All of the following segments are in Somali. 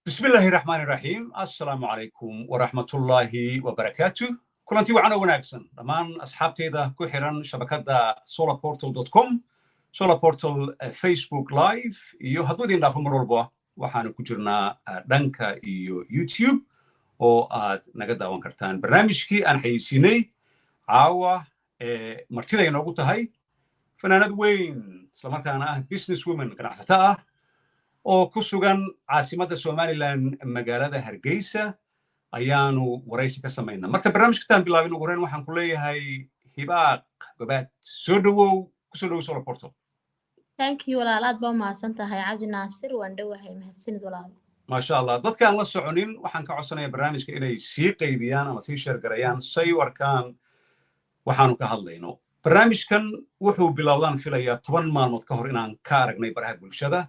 Bismillahi raxmaani raxiim. Assalaamu calaykum waraxmatullaahi wabarakaatu. Kulanti wacan oo wanaagsan dhammaan asxaabteyda ku xiran shabakadda solarportal.com, Solarportal Facebook Live, iyo hadduu idin dhaafo mar walba waxaanu ku jirnaa dhanka iyo YouTube oo aad naga daawan kartaan. Barnaamijkii aan xayeysiinay caawa ee martida inoogu tahay fanaanad weyn, islamarkaana ah business woman, ganacsato ah oo ku sugan caasimadda Somaliland, magaalada Hargeysa, ayaanu waraysi ka samaynaa. Marka barnaamijkataan bilaabin, ugu horreyn waxaan ku leeyahay, Hibaaq Gobaad, soo dhowow, kusoo dhowow Solar Portal. Thank you, walaal, aad baa umahadsan tahay, Cabdi Naasir. Waan dhowahay, mahadsanid, walaal. Maasha Allah. Dadkaan la soconin waxaan ka codsanayaa barnaamijka inay sii qaybiyaan ama sii share gareeyaan say u arkaan waxaanu ka hadlayno. Barnaamijkan wuxuu bilowdaan filayaa 10 maalmood ka hor inaan ka aragnay baraha bulshada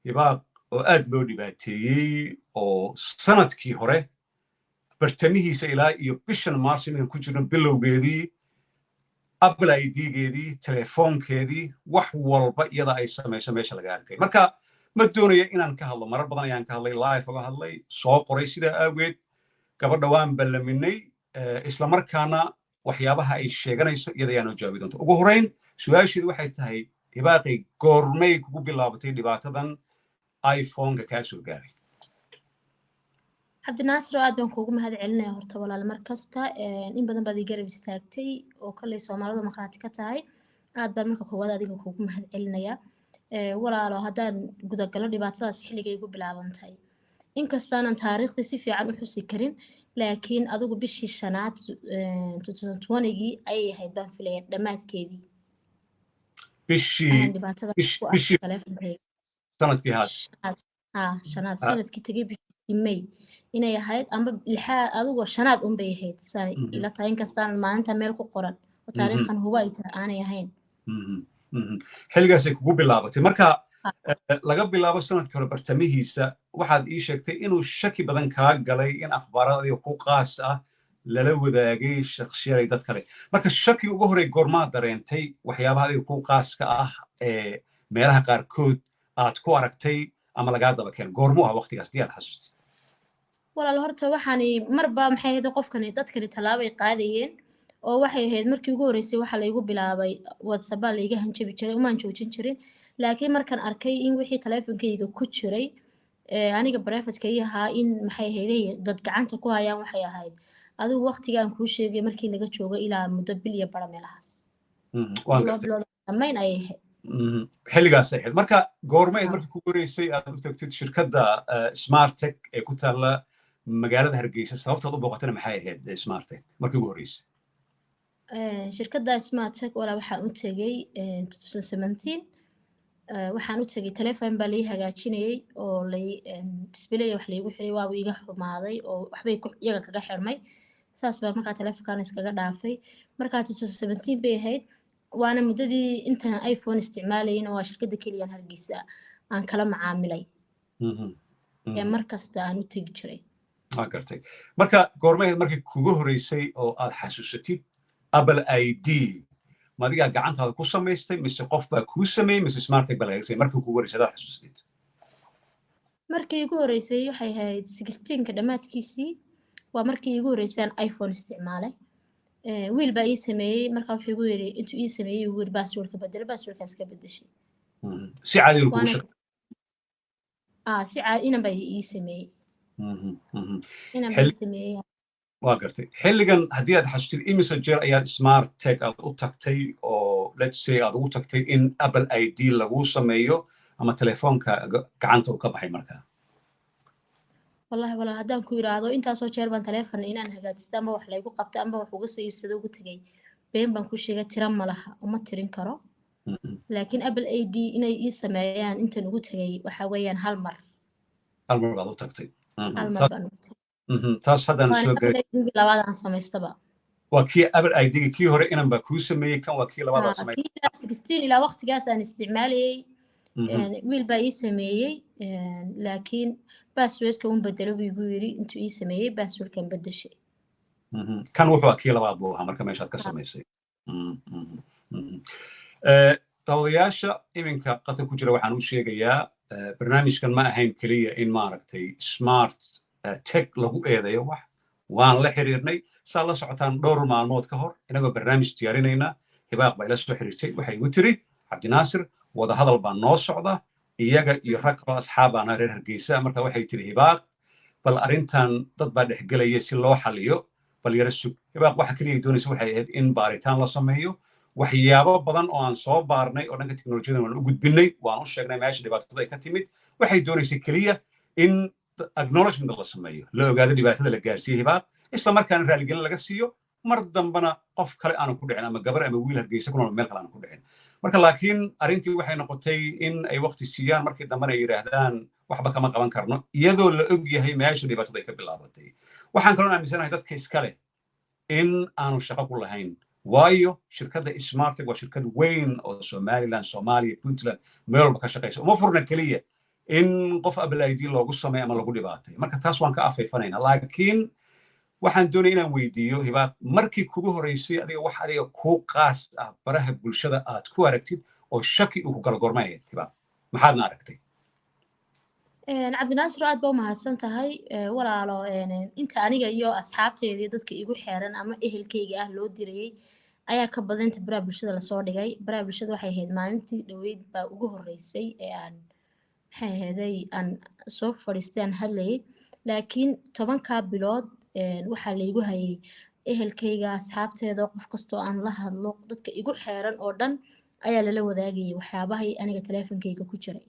Hibaaq oo aad loo dhibaateeyey, oo sanadkii hore bartamihiisa ilaa iyo bishan Maarso inaan ku jirno bilowgeedii Apple ID-geedii, telefoonkeedii, wax walba iyada ay samayso meesha laga arkay. Marka ma doonaya inaan ka hadlo, marar badan ayaan ka hadlay, live uga hadlay, soo qoray. Sidaa aageed gabadha waan ballaminay, islamarkaana waxyaabaha ay sheeganayso iyada ayaa noo jawaabi doonta. Ugu horrayn su-aasheedu waxay tahay, Hibaaqay, goormay kugu bilaabatay dhibaatadan iPhoneka kaa soo gaaray? Cabdinaasir, aad baan kuugu mahad celinaya horta, walaal. Mar kasta in badan baad ii garab istaagtay oo kolley Soomaalidu maqraati ka tahay. Aad baan marka koowaad adiga kuugu mahad celinaya. Walaalo, haddaan gudagalo dhibaatadaas xilligay igu bilaabantay, inkastaanan taariikhdii si fiican u xusi karin, laakiin adigu bishii shanaad 2020gii ayay ahayd baan filaya, dhammaadkeedii. Bishii dhibaatada bishii taleefonkayga sanadkii haad? Shanaad, haa, shanaad, sanadkii tegay, bishii May inay ahayd amba lixaad, adigoo shanaad unbay ahayd saa ila tahay, inkastaanan maalinta meel ku qoran oo taariikhan huba ay tahay aanay ahayn. Xilligaasay kugu bilaabatay. Marka laga bilaabo sanadkii hore bartamihiisa, waxaad ii sheegtay inuu shaki badan kaa galay in akhbaarad adiga ku qaas ah lala wadaagay shakhsiyaday dad kale. Marka shaki ugu horey goormaa dareentay waxyaabaha adiga ku qaaska ah ee meelaha qaarkood aad ku aragtay ama lagaa daba keenay? Goormuu ah waqtigaas, dii aad xasuustid? Walaal, horta waxaani marba maxay ahayd, qofkani dadkani tallaabay qaadayeen oo waxay ahayd markii ugu horreysay waxaa laygu bilaabay WhatsApp-aa layga hanjabi jiray, umaan joojin jirin. Laakiin markaan arkay in wixii taleefonkayga ku jiray aniga private-ka ii ahaa in maxay ahayd dad gacanta ku hayaan, waxay ahayd adigu waqtiga aan kuu sheegay markii laga joogo ilaa muddo bil iyo bara meelahaas. Waan laba gartay. bilood dhammayn ayay ahayd. Xilligaas ahayd. Marka goorma ayd markii kugu horeysay aad u tagtid shirkadda Smartech ee ku taalla magaalada Hargeysa? Sababtaad u booqatana maxay ahayd Smartech markii ugu horreysay? Shirkadda Smartech, walaa, waxaan u tegay 2017. Waxaan u tegay telefon baa lai hagaajinayay oo lay display wax laygu xiray, waaba iga xumaaday oo waxbay iyaga kaga xirmay. Saas baan markaa telefonkan iskaga dhaafay. Markaa 2017 bay ahayd, waana muddadii intaan iPhone isticmaalayna waa shirkadda keliyaan Hargeysa aan kala macaamilay ee mar kasta aan u tegi jiray. Waa gartay. Marka goorma ahayd markii kugu horreysay oo aad xasuusatid Apple ID? Ma adigaa gacantaada ku samaystay mise qof baa kuu sameeyey mise Smartech baa lagaga sameyey markii kugu horreysay aad xasuusatid? Markii igu horreysay waxay ahayd 16-ka dhammaadkiisii. Waa markii igu horreysay aan iPhone isticmaalay. Wiil baa ii sameeyey. Markaa wuxuu igu yiri, intuu ii sameeyey igu yiri passwordka bedelo. Passwordkaas ka bedeshay. Si caadi kugu waana shaqo? Ah, si caadi, inan baa ii sameeyey. Inan baa ii sameeyey. Waa gartay. Xilligan haddii aad xasutid, imise jeer ayaad Smart Tech aad u tagtay oo, let's say, aad ugu tagtay in Apple ID laguu sameeyo ama telefoonka gacanta uu ka baxay markaa? Wallahi walaal, haddaan ku yiraahdo intaasoo jeer baan taleefon inaan hagaajisto ama wax laygu qabto ama wax uga soo iibsado ugu tegay, been baan ku sheegay, tira ma laha, uma tirin karo. Laakiin Apple ID inay ii sameeyaan intan ugu tegay waxa weeyaan hal mar. Hal mar baad u tagtay. Hal mar baan ugu tegay. Taas haddaan waana soo Apple gelay. ID labaad aan samaystaba. Waa kii Apple ID kii hore inan baa kuu sameeyey, kan waa kii labaad aad samaysay. Kii ilaa 16, ilaa waqtigaas aan isticmaalayay, wiil baa ii sameeyey, laakiin passwordka un bedelo buu igu yiri. Intuu ii sameeyey passwordkan bedeshay. Kan wuxuu kii labaad buu ahaa marka meeshaad ka samaysay. Daawadayaasha iminka qadka ku jira waxaan u sheegayaa Barnaamijkan ma ahayn keliya in maaragtay Smart Tech lagu eedayo. Wax waan la xiriirnay, saa la socotaan, dhowr maalmood ka hor inagoo barnaamij diyaarinayna, Hibaaq baa ila soo xiriirtay. Waxay igu tiri, "Cabdinaasir, wadahadal baa noo socda iyaga iyo rag kaloo asxaabaana reer Hargeysa." Marka waxay tiri Hibaaq, "Bal arrintan dad baa dhexgelaya, si loo xaliyo bal yara sug." Hibaaq waxa keliya doonaysa waxay ahayd in baaritaan la sameeyo. Waxyaabo badan oo aan soo baarnay oo dhanka teknolojiyada waan u gudbinay, waan u sheegnay meesha dhibaatada ay ka timid. Waxay doonaysay keliya in acknowledgement la sameeyo, la ogaado dhibaatada la gaarsiiyey Hibaaq, isla markaana raaligelin laga siiyo, mar dambana qof kale aanu ku dhicin, ama gabar ama wiil Hargeysa ku nool meel kale aanu ku dhicin. Marka laakiin arrintii waxay noqotay in ay waqti siiyaan, markii dambena ay yidhaahdaan waxba kama qaban karno, iyadoo la og yahay meesha dhibaatada ay ka bilaabatay. Waxaan kaloon aaminsanahay dadka iska leh in aanu shaqo ku lahayn, waayo shirkadda Smartech waa shirkad weyn oo Somaliland, Soomaaliya, Puntland, meel walba ka shaqaysa. Uma furna keliya in qof Apple ID loogu sameeyo ama lagu dhibaatay. Marka taas waan ka afayfanaynaa. Laakiin waxaan doonaya inaan weydiiyo Hibaaq, markii kugu horeysay adiga wax adiga kuu qaas ah baraha bulshada aad ku aragtid oo shaki uu ku galo, goormay ahayd, Hibaaq? Maxaadna aragtay? Cabdinaasir, aad baa umahadsan tahay walaalo. Inta aniga iyo asxaabteyda iyo dadka igu xeeran ama ehelkayga ah loo dirayay ayaa ka badan inta baraha bulshada lasoo dhigay. Baraha bulshada waxay ahayd maalintii dhoweyd baa ugu horeysay ee aan, maxay ahaday, aan soo fadhiistay, aan hadlayay. Laakiin 10-kaa bilood waxaa laygu hayay ehelkayga, asxaabteeda, qof kastoo aan la hadlo, dadka igu xeeran oo dhan ayaa lala wadaagayay waxyaabahay aniga taleefonkayga ku jiray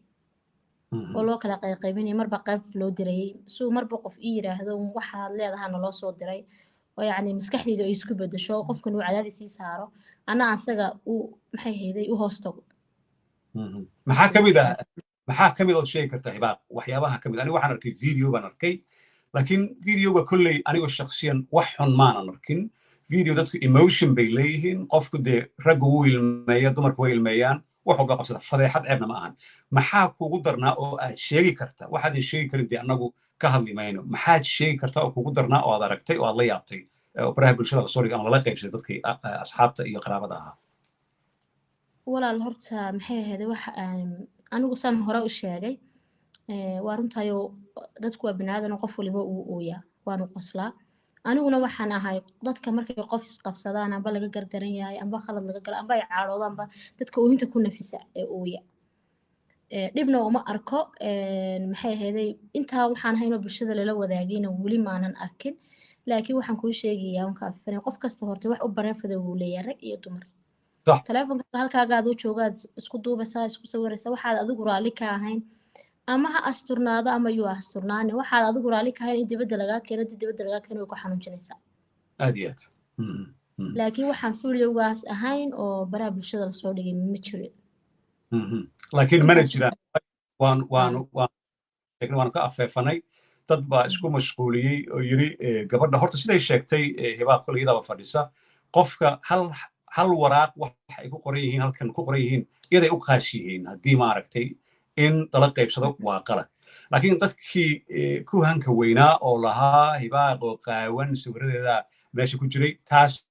oo loo kala qayqaybinaya, marba qayb loo dirayay, suu marba qof ii yiraahdo waxaad leedahaa naloo soo diray, oo yacni maskaxdayda ay isku bedesho, qofkan uu cadaadis ii saaro, anna asaga uu, maxay hayday, u hoos tago. Maxaa ka mid ah, maxaa ka mid ood sheegi kartaa, Hibaaq, waxyaabaha ka mid? Aniga waxaan arkay video baan arkay, laakiin videoga kolley anigoo shakhsiyan wax xun maanan arkin. Video dadku emotion bay leeyihiin, qofku dee raggu wuu ilmeeya, dumarku way ilmeeyaan, wax walba qabsada, fadeexad ceebna ma ahan. Maxaa kugu darnaa oo aad sheegi karta? Waxaadan sheegi karin dee annagu ka hadli mayno. Maxaad sheegi kartaa oo kugu darnaa oo aad aragtay oo aad la yaabtay oo baraha bulshada lasoo dhigay ama lala qaybsaday dadkii asxaabta iyo qaraabada ahaa? Walaal, horta maxay ahayd, waxa anigu saan hore u sheegay, waa runtayo, dadku waa biniaadan, qof waliba uu ooyaa waanu qoslaa. Aniguna waxaan ahay dadka markay qof isqabsadaan, amba laga gardaran yahay, amba khalad laga galo, amba ay caadhoodaanba, dadka oohinta ku nafisa ee ooya. Dhibna uma arko. Maxay ahayday, intaa waxaan haynoo bulshada lala wadaagayna weli maanan arkin. Laakiin waxaan kuu sheegayaa, waan ka afifanaya, qof kasta horta wax u bareefada wuu leeyahay, rag iyo dumar. Taleefonka halkaaga adoo joogaad isku duubaysaa, isku sawiraysaa waxaad adigu raalli ka ahayn, ama ha asturnaado ama yuu asturnaani. Waxaad adigu raalli ka ahayn in dibadda lagaa keeno, dib dibadda lagaa keeno, way ku xanuunjinaysaa. Aad iyo aad. Laakiin waxaan videogaas ahayn oo baraha bulshada lasoo dhigay ma jirin. Laakiin mana jiraan, waan waan waan waan ka afeefanay. Dad baa isku mashquuliyey oo yiri gabadha horta siday sheegtay Hibaaq, kole iyadaaba fadhisa, qofka hal hal waraaq wax ay ku qoran yihiin halkan ku qoran yihiin iyaday u qaas yihiin, haddii maaragtay in lala qaybsado waa qalad. Laakiin dadkii ku hanka weynaa oo lahaa Hibaaq oo qaawan sawiradeeda meesha ku jiray, taas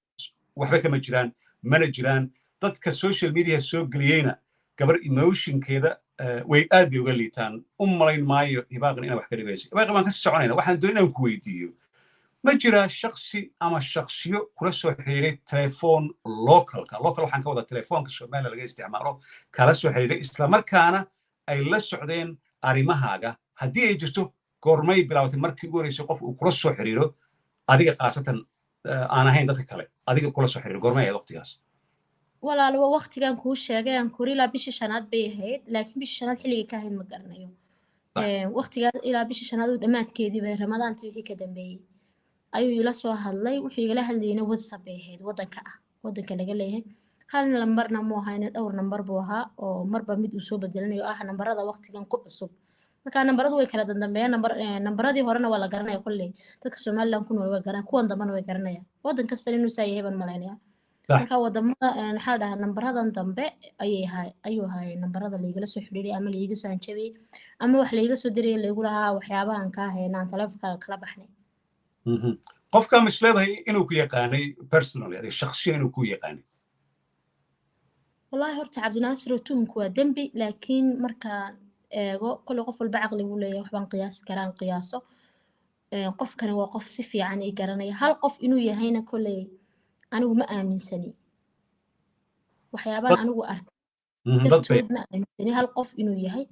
waxba kama jiraan, mana jiraan. Dadka social media soo geliyeyna gabar emotionkeeda way aad bay uga liitaan. U malayn maayo Hibaaqna inay wax ka dhibayso. Hibaaqi, baan ka soconayna. Waxaan doon inaan ku weydiiyo, ma jiraa shaksi ama shaksiyo kula soo xiriiray telefoon localka, local waxaan ka wadaa telefoonka Soomaaliya laga isticmaalo, kala soo xiriiray, islamarkaana ay la socdeen arrimahaaga? Haddii ay jirto, goormay bilaabatay markii ugu horreysay qof uu kula soo xiriiro adiga khaasatan, aan ahayn dadka kale, adiga kula soo xiriiro? Goormay ahayd waqtigaas? Walaal, waa waqtigan kuu sheegay aan kori, ilaa bishii shanaad bay ahayd, laakiin bishii shanaad xilligay ka ahayd ma garanayo. Waqtigaas ilaa bishii shanaad oo dhammaadkeediiba, Ramadaantii wixii ka dambeeyey ayuu ila soo hadlay. Wuxuu igala hadlayna WhatsApp bay ahayd, waddanka ah, waddanka laga leeyahay. Hal lambarna muu ahayna, dhowr nambar buu ahaa oo marba mid uu soo bedelanayo, ah nambarada waqtigan ku cusub. Marka nambaradu way kala dambeeyaan. Nambaradii horena waa la garanaya kolley, dadka Somaliland ku nool way garanayaan, kuwan dambena way garanayaan, waddan kasta inuu saa yahay baan malaynayaa. Marka wadamada, maxaa la dhahaa, nambaradan dambe ayay ahay, ayuu ahaay nambarada laigala soo xiriiray ama laiga soo hanjabiyey ama wax laiga soo dirayay, laigu lahaa waxyaabahan kaa haynaan taleefonkaaga kala baxnay. Qofka ma isleedahay inuu ku yaqaanay personally, adiga shakhsiyan inuu ku yaqaanay? Wallaahi horta, Cabdinaasir, tuhunku waa dembi, laakiin markaan Eego, kolley qof walba caqli buu leeyahay, waxbaan qiyaasi karaan, qiyaaso. Qofkani waa qof si fiican ii garanaya. Hal qof inuu yahayna kolley anigu ma aaminsani. Waxyaabaan anigu arkay dartood ma aaminsani hal qof inuu yahay,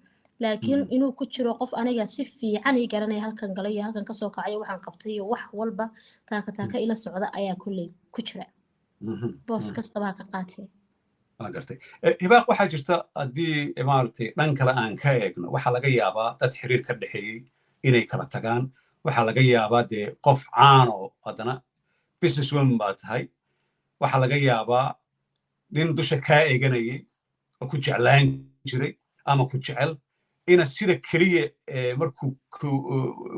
laakiin inuu ku jiro qof aniga si fiican ii garanaya, halkan galay iyo halkan kasoo kacay, waxaan qabtay iyo wax walba taaka taaka ila socda ayaa kolley ku jira, boos kastaba ha ka qaatee. Waan gartay, Hibaaq. Waxaa jirta, haddii maaragtay dhan kale aan ka eegno, waxaa laga yaabaa dad xiriir ka dhexeeyey inay kala tagaan. Waxaa laga yaabaa dee qof caano, haddana business woman baa tahay, waxaa laga yaabaa nin dusha kaa eeganayay oo ku jeclaan jiray ama ku jecel ina sida keliya markuu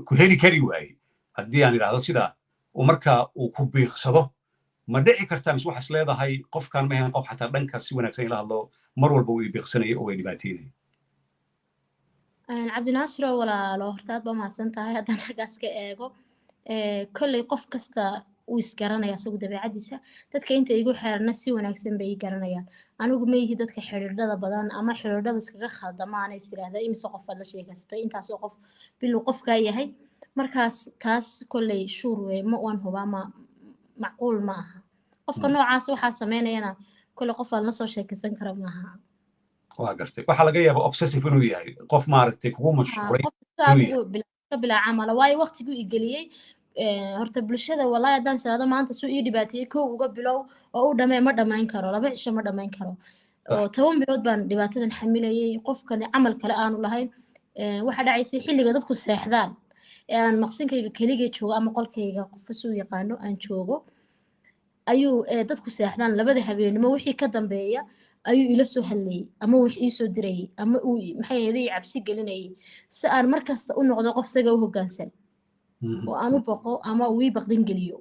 ku heli kari waayey, haddii aan idhaahdo sidaa, uu markaa uu ku biiqsado. Ma dhici kartaa, mise waxaas leedahay qofkaan ma ahayn qof xataa dhankaas si wanaagsan ila hadlo, mar walba uu ibiiqsanayay oo way dhibaateynayay? Cabdinaasiro walaalo, horta aad baa mahadsan tahay. Haddaan xaggaas ka eego, kolley qof kasta uu isgaranaya isagu dabeecadiisa. Dadka inta igu xeerna si wanaagsan bay ii garanayaan. Anigu ma ihi dadka xidhiidhada badan ama xidhiidhadu iskaga khaldamaana is yidhaahda imise qof aad la sheekaysatay, intaasoo qof biluu qofkaa yahay. Markaas taas kolley shuur wey, ma waan hubaa, ma macquul ma aha. Qofka noocaas waxaa sameynayana kolley qof aan la soo sheekaysan kara maaha. Waa gartay. Waxaa laga yaabaa obsessive inuu yahay, qof maaragtay kugu mashquulay. Ka bilaa camala, waayo waqtiguu igeliyey horta bulshada. Wallahi haddaan siraado maanta suu ii dhibaateeyey kow uga bilow oo u dhamee, ma dhamayn karo, 2 cisho ma dhamayn karo. Oo 10 bilood baan dhibaatadan xamilayay. Qofkani camal kale aanu lahayn. Waxaa dhacaysay xilliga dadku seexdaan ee aan maqsinkayga keligay joogo ama qolkayga, qofka suu yaqaano, aan joogo, ayuu dadku seexdaan 2da habeenimo wixii ka dambeeya ayuu ila soo hadlayay ama wax ii soo dirayay ama uu, maxay ahayd, ii cabsi gelinayay, si aan mar kasta u noqdo qof isaga u hoggaansan oo aan u boqo ama uu ii baqdin geliyo.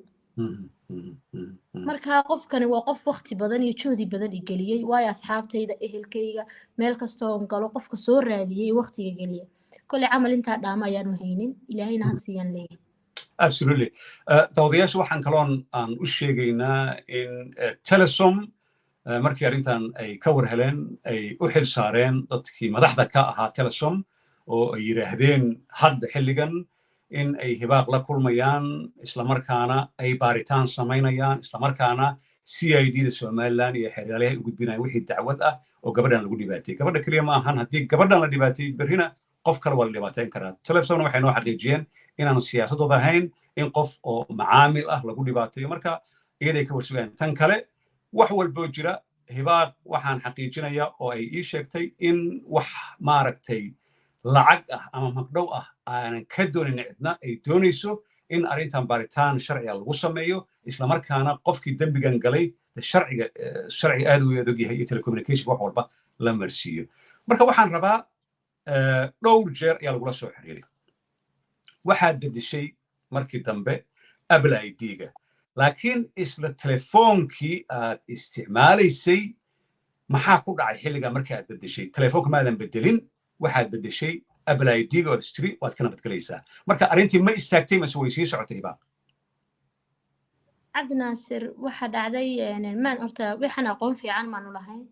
Marka qofkani waa qof waqti badan iyo juhdi badan i geliyey, waayo asxaabtayda, ehelkayga, meel kastoon galo qofka soo raadiyey, waqtiga geliya. Kolley camal intaa dhaama ayaanu haynin, Ilaahayna ha siiyaan leeyahay. Absolutely. Daawadayaasha waxaan kaloon aan u sheegaynaa in Telesom markii arrintan ay ka war heleen ay u xil saareen dadkii madaxda ka ahaa Telesom, oo ay yidhaahdeen hadda xilligan in ay Hibaaq la kulmayaan, islamarkaana ay baaritaan samaynayaan, islamarkaana CID da Somaliland iyo xeeryaalaha ay u gudbinayaan wixii dacwad ah oo gabadhan lagu dhibaatay. Gabadha keliya ma ahan, haddii gabadhan la dhibaatay, berrina qof kale waa la dhibaateyn karaa. Telesomna waxay noo xaqiijiyeen inaanu siyaasadooda ahayn in qof oo macaamil ah lagu dhibaateeyo. Marka iyaday ka warsugayaan. Tan kale, wax walboo jira, Hibaaq waxaan xaqiijinayaa oo ay ii sheegtay in wax maaragtay lacag ah ama magdhow ah aanan ka doonin cidna, ay doonayso in arrintan baaritaan sharciga lagu sameeyo, islamarkaana qofkii dembigan galay sharciga, sharciga aad u adag yahay iyo telecommunication, wax walba la marsiiyo. Marka waxaan rabaa, dhowr jeer ayaa lagula soo xiriiray, waxaad bedeshay markii dambe Apple ID-ga, laakiin isla telefoonkii aad isticmaalaysay maxaa ku dhacay xilligaa markii aad bedeshay telefoonka? Maadan bedelin, waxaad bedeshay Apple ID-ga ood istiri waad ka nabadgelaysaa. Marka arrintii ma istaagtay mase way sii socotay, Hibaaq? Cabdinaasir, waxaa dhacday, maan horta waxaan aqoon fiican maanu lahayn.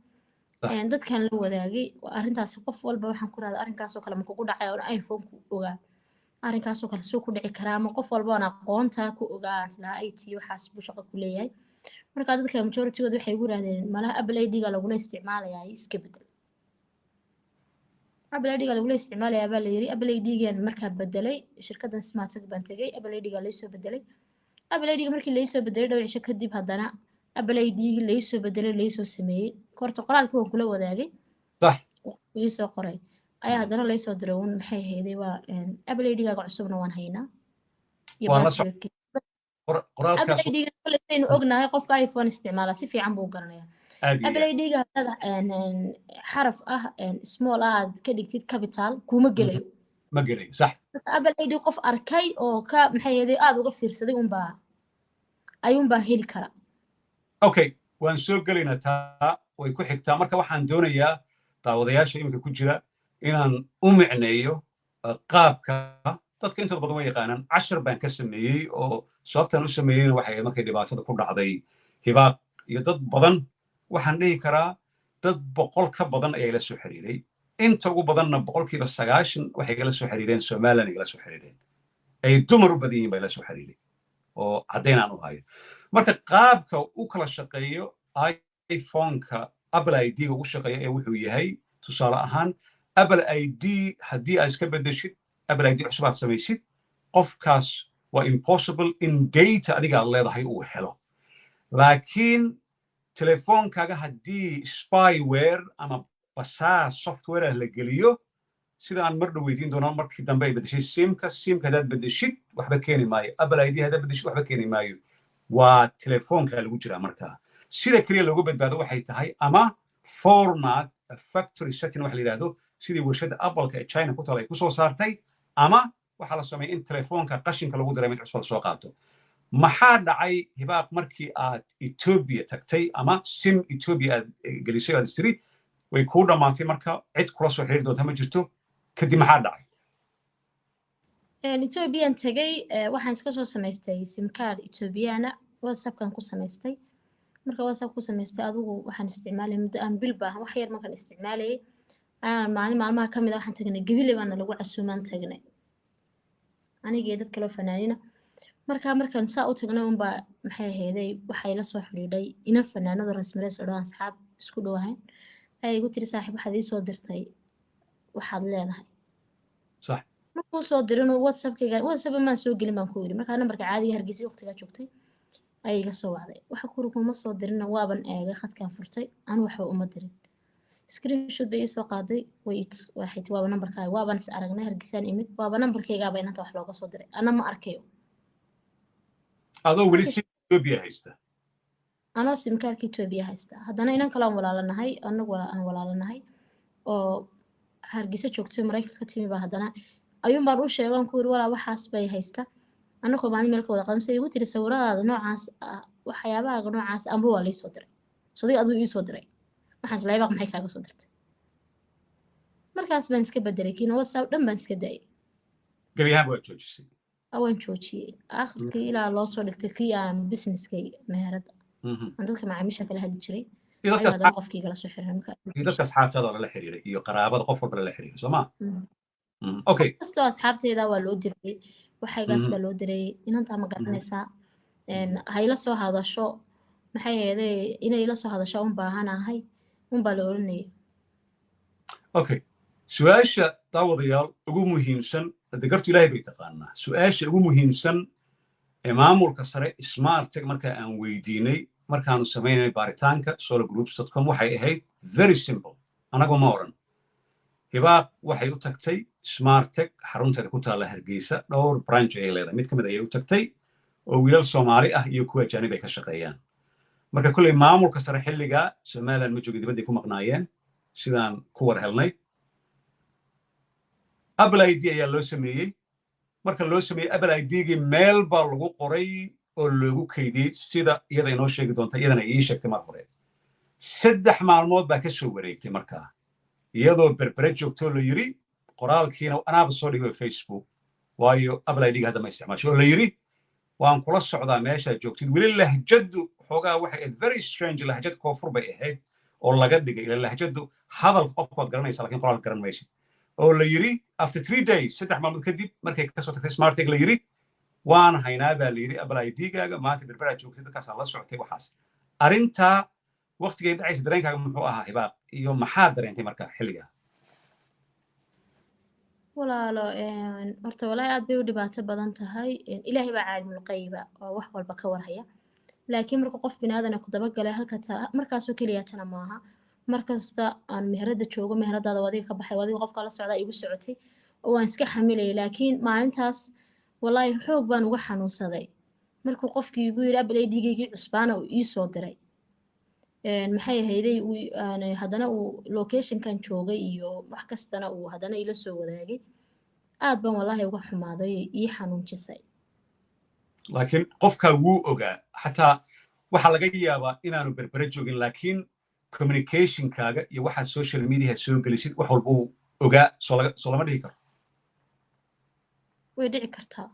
Dadkan la wadaagay arrintaasi, qof walba waxaan ku rahda arrinkaasoo kale ma kugu dhacay oon iPhone ku ogaa, arrinkaasoo kale suu ku dhici karaa, ama qof walba oon aqoontaa ku ogaa islahaa IT waxaas buu shaqo ku leeyahay. Marka dadka majority-gooda waxay igu yirahdeen malaha Apple ID-ga lagula isticmaalayaa, iska bedel. Apple ID-ga lagula isticmaalayaa baa la yiri. Apple ID-gan markaa bedelay, shirkaddan Smartech baan tegay, Apple ID-ga laysoo bedelay. Apple ID-ga markii laysoo bedelay, dhowr cisho kadib haddana Apple ID-gi laysoo bedelay, laysoo sameeyey. Horta qoraalkii waan kula wadaagay iisoo qoray ayaa haddana laysoo diray un, maxay ahayday, waa Apple ID-gaaga cusubna waan haynaa iyo passwordkii. Apple ID-ga kolley saynu ognahay, qofka iPhone isticmaala si fiican buu garanayaa. Apple ID-ga haddaad xaraf ah small ah aad ka dhigtid capital, kuma gelayo. Ma gelayo, sax. Apple ID qof arkay oo ka, maxay ahayday, aada uga fiirsaday unbaa ayuunbaa heli kara. Okay, waan soo gelaynaa, taa way ku xigtaa. Marka waxaan doonayaa daawadayaasha iminka ku jira inaan u micneeyo qaabka dadka intooda badan way yaqaanaan. Cashar baan ka sameeyey, oo sababtaan u sameeyeyna waxay ahayd markay dhibaatada ku dhacday Hibaaq iyo dad badan, waxaan dhihi karaa dad 100 ka badan ayaa ila soo xiriiray. Inta ugu badanna, 90%, waxay igala soo xiriireen Somaliland, igala soo xiriireen, ay dumar u badan yihiin baa ila soo xiriiray oo caddayn aan u hayo. Marka qaabka u kala shaqeeyo iPhoneka Apple ID-ga ugu shaqeeya ee wuxuu yahay, tusaale ahaan, Apple ID haddii aad iska beddeshid, Apple ID cusub aad samaysid, qofkaas waa impossible in data adiga aad leedahay uu helo. Laakiin telefoonkaaga haddii spyware ama basaas software ah la geliyo, sida aan mar dhow weydiin doono, markii dambe ay beddeshay simka, simka haddaad beddeshid waxba keeni maayo, Apple ID haddaad beddeshid waxba keeni maayo, waa telefoonka lagu jiraa. Markaa sida keliya looga badbaado waxay tahay ama format factory setting waxa la yidhaahdo, sidii warshadda Appleka ee China ku tal ay kusoo saartay, ama waxaa la sameeyay in telefoonka qashinka lagu diray, mid cusub la soo qaato. Maxaa dhacay, Hibaaq, markii aad Ethiopia tagtay ama sim Ethiopia aad gelisay, aad istiri way kuu dhammaatay, marka cid kula soo xiriiri doonta ma jirto, kadib maxaa dhacay? Ethiopian tegay, waxaan iska soo samaystay simcard Ethiopiana, WhatsAppkan ku samaystay. Marka WhatsApp ku samaystay, adigu waxaan isticmaalay muddo aan bil baahan wax yar. Markaan isticmaalayay ayaan maalin maalmaha ka mid ah waxaan tagnay Gebile, baana lagu casuumaan tagnay anigii dad kaloo fanaanina. Marka markaan saa u tagnay unbaa, maxay ahayday, waxay la soo xidhiidhay ina fanaanada rasmireys oo dhan asxaab isku dhowahayn, ayay igu tiri: "Saaxiib, waxaad ii soo dirtay waxaad leedahay." Markuu soo dirin WhatsAppkayga, WhatsApp maan soo gelin baan ku yidhi. Markaa nambarka caadiga Hargeysa waqtigaa joogtay ayay iga soo wacday. Waxa kuri kuma soo dirina, waaban eegay, khadkaan furtay, anu waxba uma dirin. Screenshot bay ii soo qaaday, way waxay ti: "Waaba nambarkaaga, waaban is aragnay, Hargeysaan imid, waaba nambarkaygaaba inanta wax looga soo diray, ana ma arkayo." Adoo weli sim Ethiopia haysta? Anoo simkaarka Ethiopia haysta. Haddana inan kale aan walaalanahay, anagu aan walaalanahay oo Hargeysa joogtay, Maraykanka ka timi baa haddana ayuun baan u sheegay, aan ku yiri: "Walaa, waxaas bay haysta." Annagoo maalin meel ka wada qadan igu tiri: "Sawiradaada noocaas ah, waxyaabahaaga noocaas amba waa liisoo diray, soday aduu iisoo diray." Waxaan islahay: "Baq maxay kaaga soo dirtay?" Markaas baan iska bedelay kiina, WhatsApp dhan baan iska daayay. Gebi ahaan waad joojisay? Waan joojiyey aakhirkii, ilaa loo soo dhigtay kii aan businesskay, meheradda aan dadka macaamiisha kala hadli jiray iyo ayuu haddana qofkii igala soo xiray marka. Iyo dadka asxaabtaada lala xiriiray iyo qaraabada, qof walba lala xiriiray, soo ma? Okay. Kastoo asxaabteyda waa loo diray, waxaygaas baa loo diray. Inantaa ma garanaysaa? Ha ila soo hadasho, maxay ahaydee, inay ila soo hadasho un baahanahay un baa la oranayay. Okay, su-aasha, daawadayaal, ugu muhiimsan degartu Ilaahay bay taqaanaa. Su-aasha ugu muhiimsan ee maamulka sare Smartech marka aan weydiinay markaanu samaynay baaritaanka sologroups.com waxay ahayd very simple. Anagu ma odhan. Hibaaq waxay u tagtay Smartech xarunteeda ku taalla Hargeysa. Dhowr branch ayay leedahay, mid ka mid ayay u tagtay oo wiilal Soomaali ah iyo kuwa ajaanib ay ka shaqeeyaan. Marka kolley maamulka sare xilligaa Somaliland ma joogin, dibadday ku maqnaayeen sidaan ku war helnay. Apple ID ayaa loo sameeyey. Marka loo sameeyey Apple ID-gii, meel baa lagu qoray oo loogu kaydiyey, sida iyada inoo sheegi doonta, iyadana ii sheegtay mar hore. 3 maalmood baa ka soo wareegtay markaa, iyadoo Berbere joogtoo la yidhi, qoraalkiina anaaba soo dhigay Facebook, waayo Apple ID-ga hadda ma isticmaasho, oo la yidhi: "Waan kula socdaa meeshaad joogtid." Weli lahjaddu xoogaa waxay ahayd very strange, lahjad koonfur bay ahayd oo laga dhigay, ila lahjaddu hadalka qofka waad garanaysaa, lakin qoraalka garan maysid. Oo la yidhi after 3 days, 3 maalmood kadib markay kasoo tagtay Smartech, la yidhi: "Waan haynaa," baa la yidhi, "Apple ID-gaaga, maanta Berberaad joogtay, dadkaasaa la socotay." Waxaas arrintaa waqtigay dhacaysa, dareenkaaga muxuu ahaa, Hibaaq, iyo maxaad dareentay marka xilligaa? Walaalo, horta walaahi aad bay u dhibaato badan tahay. Ilaahay baa caalimul qayba oo wax walba ka warhaya, laakiin marka qof biniaadana ku dabagalay halka markaasoo keliya tana maaha. Markasta aan meherada joogo, meheradaada adiga ka baxay, adiga qofka la socdaa igu socotay oo waan iska xamilayay. Laakiin maalintaas walaahi xoog baan uga xanuunsaday markuu qofkii igu yidhi Apple ID-gaygii cusbaana uu ii soo diray, maxay ahayday, haddana uu locationkan joogay iyo wax kastana uu haddana ila soo wadaagay. Aad baan walaahi uga xumaaday, ii xanuunjisay. Laakiin qofkaa wuu ogaa, xataa waxaa laga yaabaa inaanu Berbere joogin, laakiin communicationkaaga iyo waxaad social media soo gelisid wax walba uu ogaa, soo lama dhihi karo? Way dhici kartaa.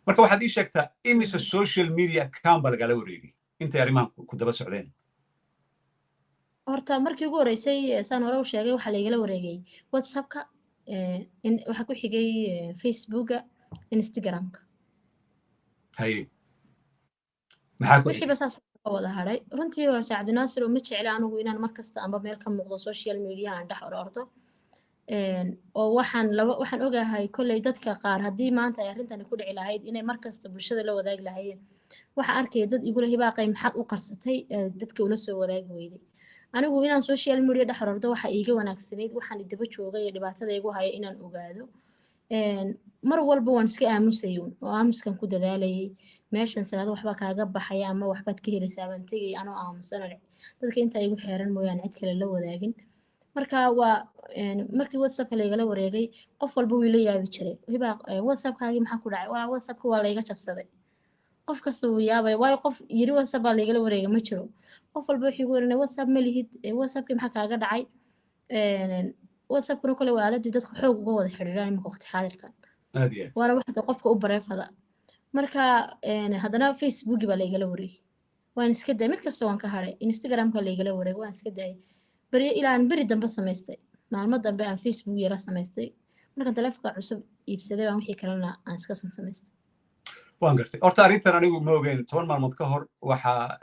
Marka waxaad ii sheegtaa, imise social media account baa lagala wareegay intay arrimahan ku daba socdeen? Horta markii ugu horeysay, saan hore u sheegay, waxaa laigala wareegay WhatsAppka, waxaa ku xigay Facebooka, Instagramka. Haye, maxaa ku xigay? Wixiiba saas ka wada hadhay. Runtii horta, Cabdinaasir, oo ma jecli anigu inaan markasta amba meel ka muuqdo social media aan dhex orordo. Oo waxaan laba waxaan ogahay kolley dadka qaar haddii maanta ay arrintani ku dhici lahayd inay markasta bulshada la wadaagi lahaayeen. Waxaan arkaya dad igula, "Hibaaqay, maxaad u qarsatay, dadka ula soo wadaagi weyday?" Anigu inaan social media dhex orordo waxa iiga wanaagsanayd waxaan idaba joogay iyo dhibaatada igu haya inaan ogaado. Mar walba waan iska aamusayuun oo aamuskan ku dadaalayay. Meeshan salaado waxbaa kaaga baxaya ama waxbaad ka helaysaa baan tegay anoo aamusanan, dadka intaa igu xeeran mooyaane cid kale la wadaagin. Marka waa markii WhatsAppka laygala wareegay, qof walba wuu ila yaabi jiray: "Hibaaq, WhatsAppkaagii maxaa ku dhacay?" "Walaa, WhatsAppka waa layga jabsaday." Qof kasta wuu yaabaya, waayo qof yiri WhatsApp baa laygala wareegay ma jiro. Qof walba wuxuu igu oranay, "WhatsApp ma lihid, WhatsAppkii maxaa kaaga dhacay?" WhatsAppkuna kole waa aaladii dadku xoog uga wada xiriiraan imika waqti xaadirkan. Aad iyo aad. Waana waxda qofka u bareefada. Marka haddana Facebooki baa laygala wareegay, waan iska dayay. Mid kasta waan ka hadhay. Instagramka laygala wareegay, waan iska dayay. Beri ilaa aan beri dambe samaystay, maalmo dambe aan Facebook yara samaystay. Markaan taleefonka cusub iibsaday baan wixii kalena aan iska san samaystay. Waan gartay. Horta arrintan anigu ma ogeyn. 10 maalmood ka hor waxaa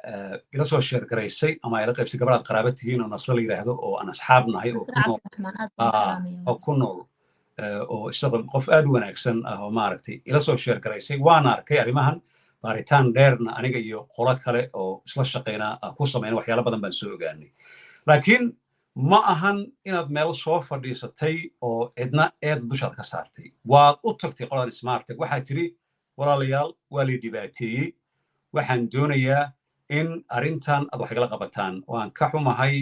ila soo share garaysay ama ila qaybsay gabadhaad qaraaba tihiin oo Nasro la yidhaahdo oo aan asxaab nahay oo Nasre ku nool Cabdiraxmaan, aad baan salaamaya. Oo ku nool oo isaga qof aad u wanaagsan ah oo maaragtay ila soo share garaysay. Waan arkay arrimahan, baaritaan dheerna aniga iyo qolo kale oo isla shaqeyna ku samayna, waxyaalo badan baan soo ogaanay. Laakiin ma ahan inaad meel soo fadhiisatay oo cidna eeda dushaad ka saartay. Waad u tagtay qoladan Smartech, waxaad tidhi, "Walaalayaal, waa lay dhibaateeyey, waxaan doonayaa in arrintan aad wax igala qabataan." Waan ka xumahay.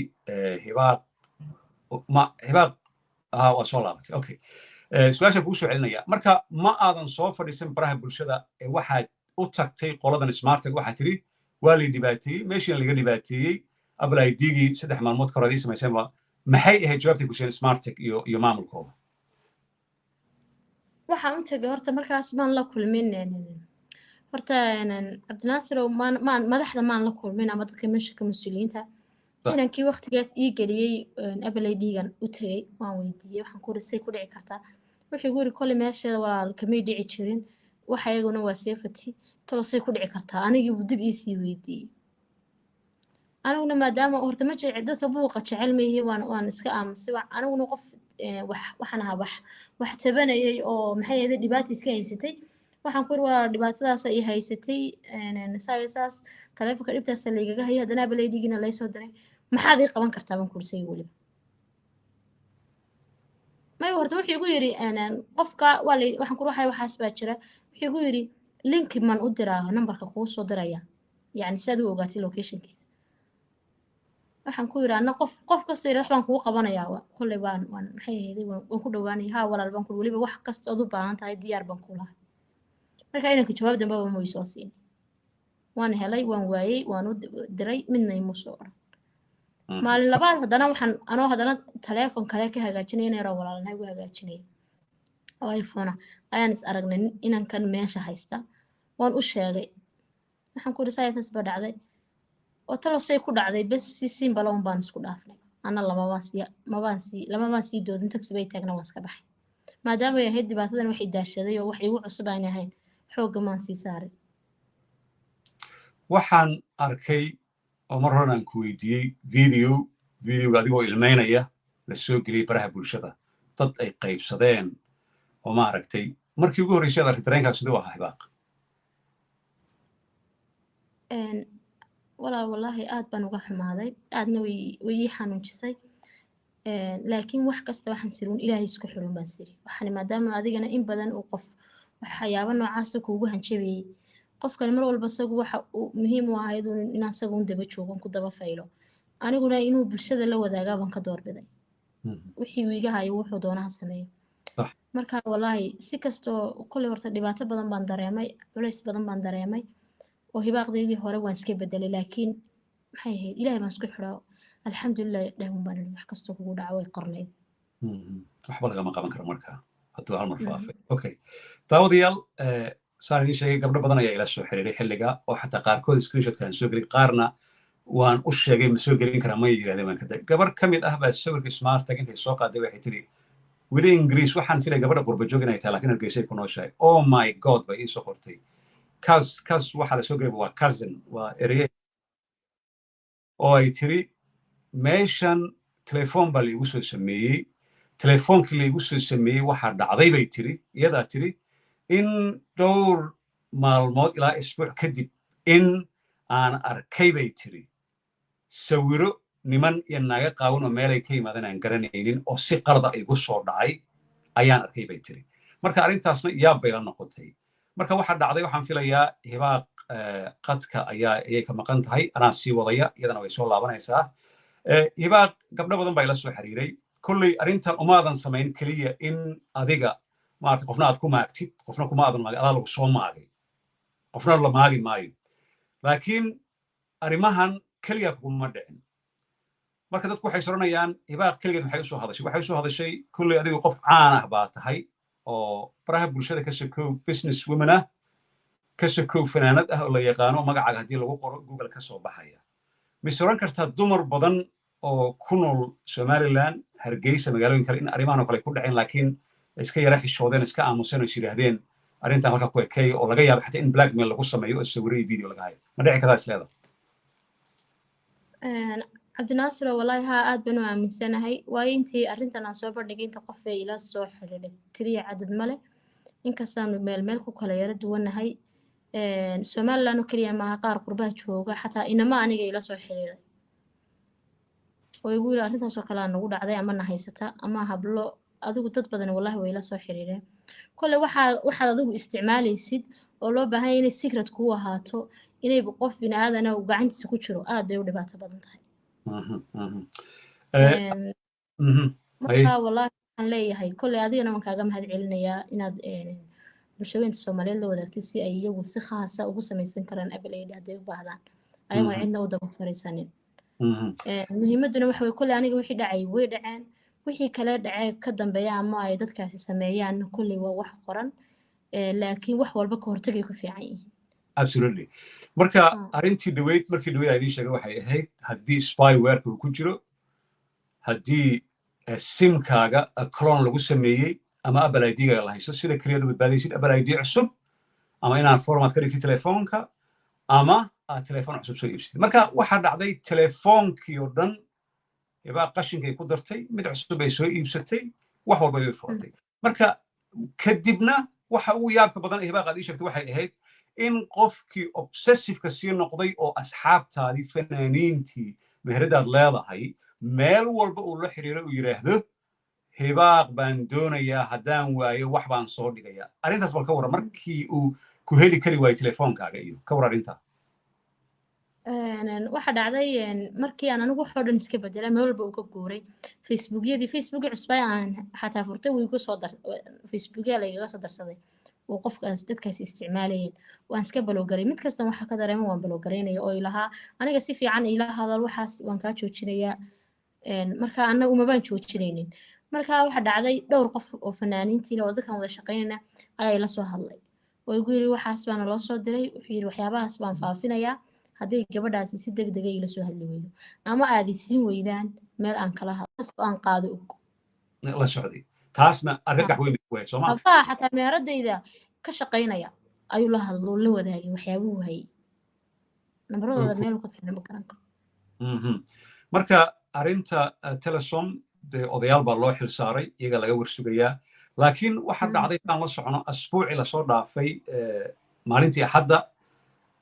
Hibaaq, ma Hibaaq? Waa soo laabatay. Okay, su-aashaan kugu soo celinaya. Marka ma aadan soo fadhiisan baraha bulshada ee waxaad u tagtay qoladan Smartech, waxaad tidhi, "Waa lay dhibaateeyey, meeshiina laga dhibaateeyey, Apple ID-gii 3 maalmood ka hor aad ii samayseen." Ba maxay ahayd jawaabtay ku siiyeen Smartech iyo maamulkooda? Waxaan u tegay horta markaas maan la kulmin horta, Cabdinaasirow, maan madaxda maan la kulmin ama dadka meesha ka mas-uuliyiinta. Inankii waqtigaas ii geliyey Apple ID-gan u tegay, waan weydiiyey. Waxaan ku uri, "Say ku dhici kartaa?" Wuxuu igu yiri, "Kolley meesheeda walaal kamay dhici jirin, waxa iyaguna waa safety, talo say ku dhici kartaa?" Anigii buu dib iisii weydiiyey. Aniguna maadaama horta ma jece dadka buuqa jecel ma ihi, waan iska aamusay. Aniguna qof wax waxaan ahaa wax tabanayay oo maxay ahayd dhibaata iska haysatay. Waxaan ku yiri, "Walaal, dhibaatadaas ay haysatay, saa saas taleefonka dhibtaasa laygaga hayay, haddana Apple ID-giina laysoo diray, maxaad ii qaban kartaa?" Baan kursay. Weliba may horta wuxuu igu yiri qofka waa lay. Waxaan ku ruuxay waxaas baa jira. Wuxuu igu yiri, "Linki man u diraa nambarka kuu soo diraya, yacni si aad u ogaatay locationkiisa." Waxaan ku yiri, anna qof kastoo yidhahdo wax baan kugu qabanayaa, kolley waan maxay ahayd waan ku dhawaanaya. "Haa walaal," baan ku, "weliba wax kasta ood u baahan tahay diyaar baan ku lahay." Marka inanka jawaab dambeba ma soo siin. Waan helay, waan waayey, waan u diray, midna imuu soo oran. Maalin labaad haddana waxaan anoo haddana taleefon kale ka hagaajinaya, inay yaroo walaalnahay ugu hagaajinaya oo iPhone ah, ayaan is aragnay inankan meesha haysta. Waan u sheegay. Waxaan ku iri, "Saa saas baa dhacday oo talo say ku dhacday?" Bes, si simple un baan isku dhaafnay. Ana lamabaan sii doodin. Taxi bay taagna, waan iska baxay, maadaama ay ahayd dhibaatadan wax i daashaday oo wax igu cusub aan ahayn, xoogga maan sii saaray. Waxaan arkay oo mar horan aan ku weydiiyey videoga adigoo ilmeynaya la soo geliyey baraha bulshada, dad ay qaybsadeen oo maaragtay. Markii ugu horreysay aad aragtay dareenkaas siduu ahaa, Hibaaq? Walaal, wallaahi aad baan uga xumaaday, aadna way ii xanuujisay. Laakiin wax kasta waxaan sirin Ilaahay isku xirun baan siri. Waxaan maadaama adigana in badan uu qof waxyaabo noocaasa kuugu hanjabayey, qofkani mar walba isagu waxa uu muhiim u ahayd inaan isaga un daba joogo, ku daba faylo. Aniguna inuu bulshada la wadaagaa baan ka doorbiday. Wixii uu iga hayo wuxuu doonaha sameeyo. Marka wallaahi si kastoo kolley horta dhibaato badan baan dareemay, culays badan baan dareemay oo hibaaqdeydii hore waan iska bedelay. Laakiin maxay ahayd, Ilaahay baan isku xidhaa, alxamdulilah dhehun baan idhi, wax kastoo kugu dhaco way qornayd. Waxba lagama qaban karo marka hadduu hal mar faafay. Okay, daawadayaal, saan idiin sheegay, gabdho badan ayaa ila soo xiriiray xilliga oo xataa qaarkood screenshotka aan soo gelin, qaarna Waan u sheegay, ma soo gelin karaa? May yidhahdeen. Waan kada gabar ka mid ah baa sawirka Smartag intay soo qaaday waxay tiri, weli Ingiriis waxaan filay gabadha qurba joog inay tahay, laakiin Hargeysay ku nooshahay. "Oh my God," bay iisoo qortay. Kas waxaa la soo gelay waa cousin, waa ereye oo ay tiri, meeshan telefoon baa laigu soo sameeyey. Telefoonkii laigu soo sameeyey waxaa dhacday, bay tiri, iyadaa tiri, in dhowr maalmood ilaa isbuuc kadib in aan arkay, bay tiri, sawiro niman iyo naaga qaawan oo meelay ka yimaadeen aan garanaynin oo si qalada igu soo dhacay ayaan arkay, bay tiri. Marka arrintaasna yaab bay la noqotay. Marka waxaa dhacday, waxaan filayaa Hibaaq qadka ayaa ayay ka maqan tahay, anaa sii wadaya, iyadana way soo laabanaysaa. Hibaaq, gabdho badan baa ila soo xiriiray. Kolley arrintan umaadan samayn keliya in adiga maarata qofna aad ku maagtid, qofna kuma aadan maagin, adaa lagu soo maagay, qofna la maagi maayo, laakiin arrimahan keliya kuguma dhicin. Marka dadku waxay soranayaan, Hibaaq keligeed maxay usoo hadashay? Waxay usoo hadashay, kolley adigu qof caan ah baa tahay oo baraha bulshada ka sokow business woman ah, ka sokow fanaanad ah oo la yaqaano, magacaaga haddii lagu qoro Google ka soo baxaya. Mise oran kartaa dumar badan oo ku nool Somaliland, Hargeysa, magaalooyin kale in arrimahan oo kale ku dhaceen, laakiin iska yara xishoodeen, iska aamuseen oo is yidhaahdeen arrintan halka ku ekeeya, oo laga yaabo xataa in blackmail lagu sameeyo oo sawiro iyo video laga hayo? Ma dhici kartaa is leedahay? Cabdinaasiro, wallaahi haa, aad baan u aaminsanahay, waayo intii arrintan aan soo bandhigay inta qof ee ila soo xidhiidhay tiriya cadad male, inkastaanu meel meel ku kala yara duwannahay. Somaliland oo keliya maaha, qaar qurbaha jooga xataa inama aniga ila soo xidhiidhay oo igu yiri arrintaasoo kale aa nagu dhacday ama na haysata ama hablo. Adigu dad badan wallahi way ila soo xiriireen. Kole waxaad adigu isticmaalaysid oo loo baahan yahay inay secret kuu ahaato, inay qof bini aadana uu gacantiisa ku jiro, aad bay u dhibaato badan tahay. Marka wallahi waxaan leeyahay, kolley adigana waan kaaga mahad celinayaa inaad bulshooyinka Soomaaliyeed la wadaagtid si ay iyagu si khaasa ugu samaysan karaan Apple ID hadday u baahdaan, ayagoon cidna u daba fariisanin. Muhiimaduna waxa weye, kolley aniga wixii dhacay way dhaceen, wixii kale dhacee ka dambeeya ama ay dadkaasi sameeyaan kolley waa wax qoran, laakiin wax walba ka hortagay ku fiican yihiin. Absolutely. Marka arrintii dhaweyd, markii dhaweyd aan idiin sheegay, waxay ahayd haddii spywareka uu ku jiro, haddii simkaaga clone lagu sameeyey ama Apple ID-gaaga la haysto, sida keliyaad u badbaadaysid Apple ID cusub ama inaad format ka dhigtid telefoonka ama aad telefoon cusub soo iibsatid. Marka waxaa dhacday, telefoonkii oo dhan ibaa qashinkay ku dartay, mid cusub ay soo iibsatay, wax walba way furatay. Marka kadibna waxa ugu yaabka badan ee Hibaaq aad ii sheegtay waxay ahayd in qofkii obsessiveka sii noqday oo asxaabtaadii, fanaaniintii, meheradaad leedahay, meel walba uu la xiriiro, uu yidhaahdo, "Hibaaq baan doonayaa, haddaan waayo wax baan soo dhigayaa." Arrintaas bal ka warran, markii uu ku heli kari waayo telefoonkaaga, iyo ka war arrintaa. Waxa dhacday, markii aan anigu waxoo dhan iska bedelay, meel walba uu ka guuray, Facebookyadii, Facebookii cusbay aan xataa furtay wuu igu soo dar, Facebookya lagaga soo darsaday uu qofkaas dadkaasi isticmaalayeen, waan iska block garay. Mid kasta waxa ka dareema waan block garaynaya oo ilahaa aniga si fiican ila hadal, waxaas waan kaa joojinayaa. Marka anna umabaan joojinaynin. Marka waxa dhacday, dhowr qof oo fanaaniintii leh oo dadkan wada shaqaynayna ayaa ila soo hadlay oo igu yiri, waxaas baana loo soo diray. Wuxuu yiri, waxyaabahaas baan faafinayaa haddii gabadhaasi si degdega ila soo hadli weydo ama aad isiin weydaan meel aan kala hadlo aan qaado og. La socday, taasna argagax weyn bay ku ahayd, sooma? Hablaha xataa meheradayda ka shaqaynaya ayuu la hadlo, la wadaagay waxyaabuhu hayay, nambaradooda meel ka keenay ma garan karo. Marka arrinta Telesom dee odayaal baa loo xil saaray, iyaga laga warsugayaa, laakiin waxaa dhacday, saan la socono, asbuucii lasoo dhaafay, maalintii Axadda,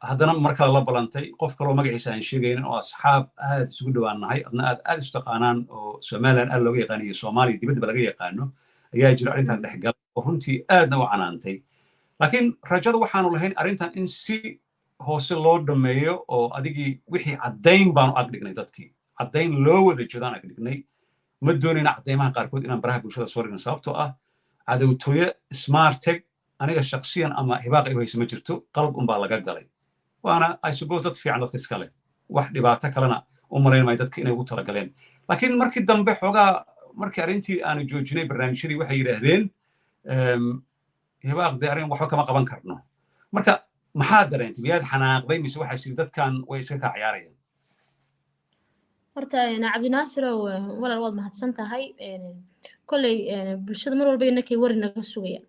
haddana mar kale la balantay qof kaloo magaciisa aan sheegaynin oo asxaab aad isugu dhowaan nahay, adna aad aad isu taqaanaan, oo Somaliland aad looga yaqaano iyo Soomaaliya dibaddaba laga yaqaano ayaa jira, arrintan dhex galay oo runtii aadna u canaantay. Laakiin rajada waxaanu lahayn arrintan in si hoose loo dhammeeyo oo adigii wixii caddayn baanu ag dhignay, dadkii caddayn loo wada jeedaan ag dhignay. Ma doonayna caddaymaha qaarkood inaan baraha bulshada soo dhigno, sababtoo ah cadowtooye Smartech aniga shaksiyan ama Hibaaq ay u haysa ma jirto. Qalad unbaa laga galay, waana, I suppose, dad fiican dadka iska leh, wax dhibaato kalena u malayn maayo dadka inay ugu talagaleen. Laakiin markii dambe xoogaa, markii arrintii aanu joojinay barnaamijyadii, waxay yidhaahdeen, "Hibaaq dee arrin waxba kama qaban karno." Marka maxaa dareentay? Miyaad xanaaqday mise waxaa siri dadkan way iska kaa ciyaarayaan? Horta Cabdinaasirow, walaal, waad mahadsan tahay. Kolley bulshada mar walba inakay wari naga sugayaan,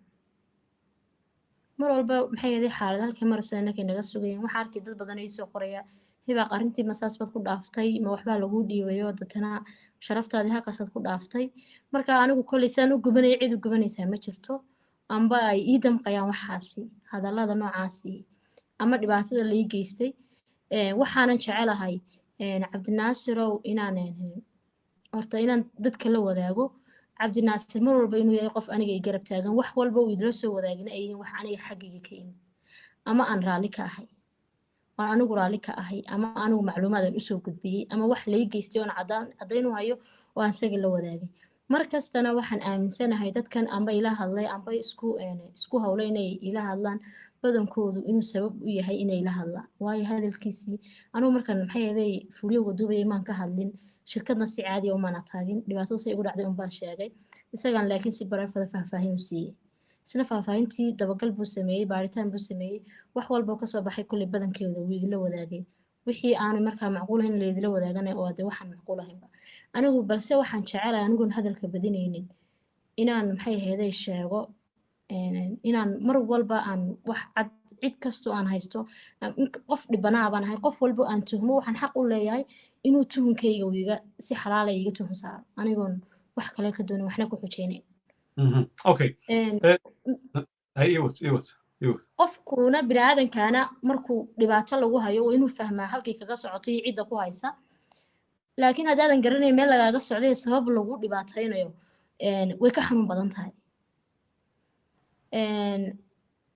mar walba maxay ahayd xaalad halkay maraysa inakay naga sugayaan. Waxaa arkay dad badan ii soo qoraya: "Hibaaq, arrintii masaas baad ku dhaaftay? Ma waxbaa laguu dhiibayo? Dadana sharaftaadii halkaasaad ku dhaaftay." Marka anigu kolley saan u gubanaya, cid u gubanaysaa ma jirto, amba ay ii damqayaan waxaasi, hadallada noocaasi ama dhibaatada la ii geystay. Waxaanan jecelahay, Cabdinaasirow, inaan horta inaan dadka la wadaago Cabdinaasir mar walba inuu yahay qof aniga i garab taagan. Wax walba uu idila soo wadaagina ay yihiin wax aniga xaggayga ka yimid, ama aan raalli ka ahay, aan anigu raalli ka ahay, ama anigu macluumaad aan usoo gudbiyey, ama wax lay geystay oon cadaan caddayn u hayo oo aan isaga la wadaagay. Mar kastana waxaan aaminsanahay dadkan amba ila hadlay amba isku hawlay inay ila hadlaan, badankoodu inuu sabab u yahay inay ila hadlaan, waayo hadalkiisii anigu markaan maxay ahaday furiyowga duubayay maan ka hadlin shirkadna, si caadiya umaana taagin. Dhibaato say igu dhacday unbaan sheegay isagaan, laakiin si barafada faahfaahin u siiyey. Isna faahfaahintii dabagal buu sameeyey, baaritaan buu sameeyey, wax walba kasoo baxay kulley badankeeda wuu idila wadaagay. Wixii aanu markaa macquul ahayn laydila wadaagana oo dee waxaan macquul ahaynba anigu. Balse waxaan jecelahay, anigoon hadalka badinaynin, inaan maxay ahaydey sheego inaan mar walba aan wax cad cid kastoo aan haysto, qof dhibanaa baan ahay. Qof walba aan tuhmo, waxaan xaq u leeyahay inuu tuhunkayga uu iga si xalaala iga tuhun saaro, anigoon wax kale ka doonin, waxna ku xujeynayn. Okay, iwad, iwad, iwad. Qofkuna biniaadankaana markuu dhibaato lagu hayo waa inuu fahmaa halkay kaga socoto iyo cidda ku haysa. Laakiin haddaadan garanayn meel lagaaga socday, sabab lagu dhibaataynayo, way ka xanuun badan tahay.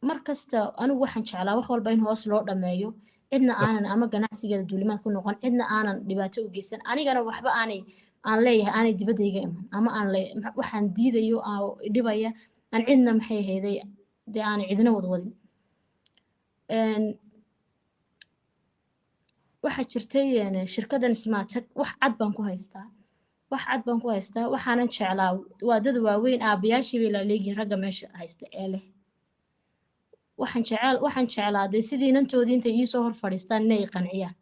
Mar kasta anigu waxaan jeclaa wax walba in hoos loo dhameeyo, cidna aanan ama ganacsigeeda duulimaad ku noqon, cidna aanan dhibaato u geysan, anigana waxba aanay aan leeyahay aanay dibadda iga iman, ama aan waxaan diidayo dhibaya aan cidna maxay ahayday dee aanay cidina wadwadin. Waxaa jirtay shirkaddan Smartech, wax cad baan ku haystaa, wax cad baan ku haystaa. Waxaanan jeclaa, waa dad waaweyn, aabayaashii bay laaleegihiin ragga meesha haysta ee leh. Waxaan jeclaa dee sidii inantoodii intay iisoo hor fadhiistaan inay i qanciyaan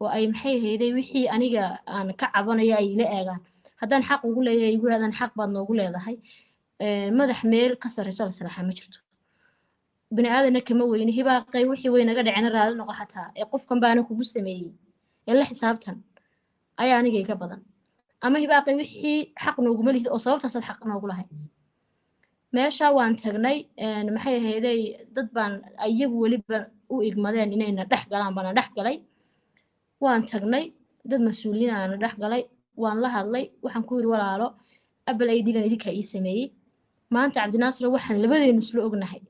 oo ay maxay ahayday wixii aniga aan ka cabanayo ay ila eegaan. Haddaan xaq ugu leeyahay, igu yidhahdaan xaq baad noogu leedahay. Madax meel ka sarreyso la salaaxaa ma jirto, bini aadanna kama weyni. "Hibaaqay, wixii way naga dhacena, raali noqo xataa ee qofkan baana kugu sameeyey ee la xisaabtan," ayaa aniga iga badan. Ama "Hibaaqay, wixii xaq nooguma lihid oo sababtaasaad xaq noogu lahay." Meesha waan tagnay, maxay ahayday dad baan iyagu weliba u igmadeen inayna dhex galaan baana dhex galay. Waan tagnay, dad mas-uuliyiin aana dhex galay, waan la hadlay. Waxaan ku yiri: "Walaalo, Apple ID-gan idinkaa ii sameeyey. Maanta, Cabdinaasir, waxaan labadeenu isla ognahay,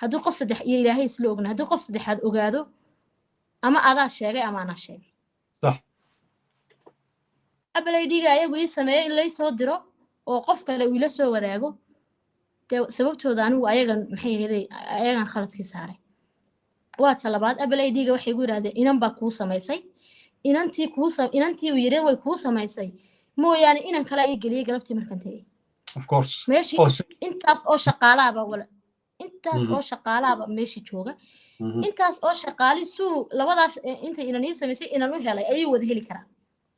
haddii qof saddex iyo Ilaahay isla ognahay, haddii qof saddexaad ogaado, ama adaa sheegay ama anaa sheegay." Apple ID-ga ayagu ii sameeyey in lay soo diro oo qof kale uu ila soo wadaago, dee sababtooda anigu ayagan maxay ahaday ayagan khaladkii saaray. Waa talabaad, Apple ID-ga waxay igu yidhahdeen inan baa kuu samaysay. Inantii uu yidhi way kuu samaysay mooyaane, inan kale ii geliyey galabtii markaan tegey. Of course. Meeshii intaas oo shaqaalaaba wala, intaas oo shaqaalaaba meeshii jooga, intaas oo shaqaali suu labadaas inta inan ii samaysay inan u helay ayay wada heli karaan.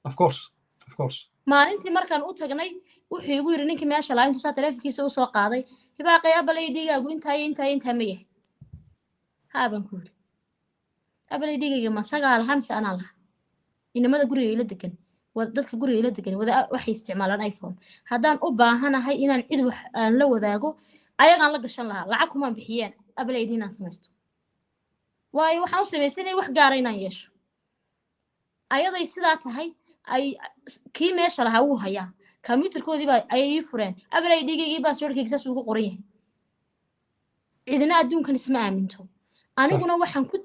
Of course, of course. Maalintii markaan u tagnay, wuxuu igu yidhi ninkii meesha lahaa, intuu saa taleefonkiisa usoo qaaday: "Hibaaqay, Apple ID-gaagu intaa iyo intaa iyo intaa ma yahay?" "Haa," baan ku yidhi. Apple ID-gayga ma sagaa lahaa mise anaa lahaa? Inamada guriga ila degan, dadka guriga ila degan wada waxay isticmaalaan iPhone. Haddaan u baahanahay inaan cid wax aan la wadaago, ayagaan la gashan lahaa, lacag kumaan bixiyeen Apple ID inaan samaysto, waayo waxaan u samaysanaya wax gaara inaan yeesho. Ayaday sidaa tahay, ay kii meesha lahaa wuu hayaa computerkoodii baa ayay ii fureen Apple ID-gaygii, passwordkayga saas ugu qoran yahay. Cidina adduunkan isma aaminto. Aniguna waxaan ku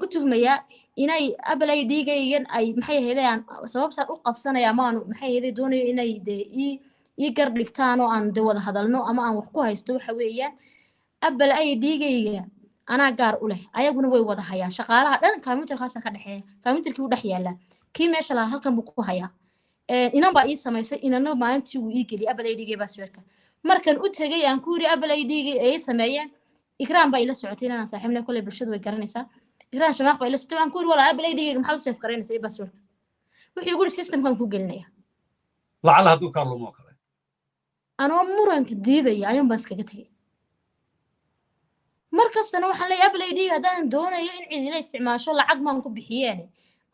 tuhmayaa inay Apple ID-gaygan ay maxay ahaydeen sababtaan u qabsanaya, ama aan maxay ahaydeen doonayo inay dee ii gar dhigtaan oo aan de wada hadalno, ama aan wax ku haysto. Waxa weeyaan, Apple ID-gayga anaa gaar u leh, ayaguna way wada hayaan. Shaqaalaha dhan computerkaasa ka dhexeeya, computerkii u dhex yaallaa, kii meesha lahaa halkan buu ku hayaa. Inan baa ii samaysay, inanna maalintii wuu ii geliyay Apple ID-gay passwordka. Markan u tegay aan ku yiri Apple ID-gay ay sameeyeen, Ikraam baa ila socotay, inaan saaxiibna kolley bulshadu way garanaysaa. Ikraan Shamaaq baa ila soo, waxaan ku yidhi, "Walaa, Apple ID-gayga maxaad u save garaynaysaa iyo passwordka?" Wuxuu igu yidhi, "Systemkan ku gelinaya." Lacala hadduu kaa lumo kale. Anoo muranka diidaya ayuun baan iskaga tegay. Mar kastana waxaan leeyahay, Apple ID haddaan doonayo in cid ila isticmaasho, lacag maan ku bixiyeene,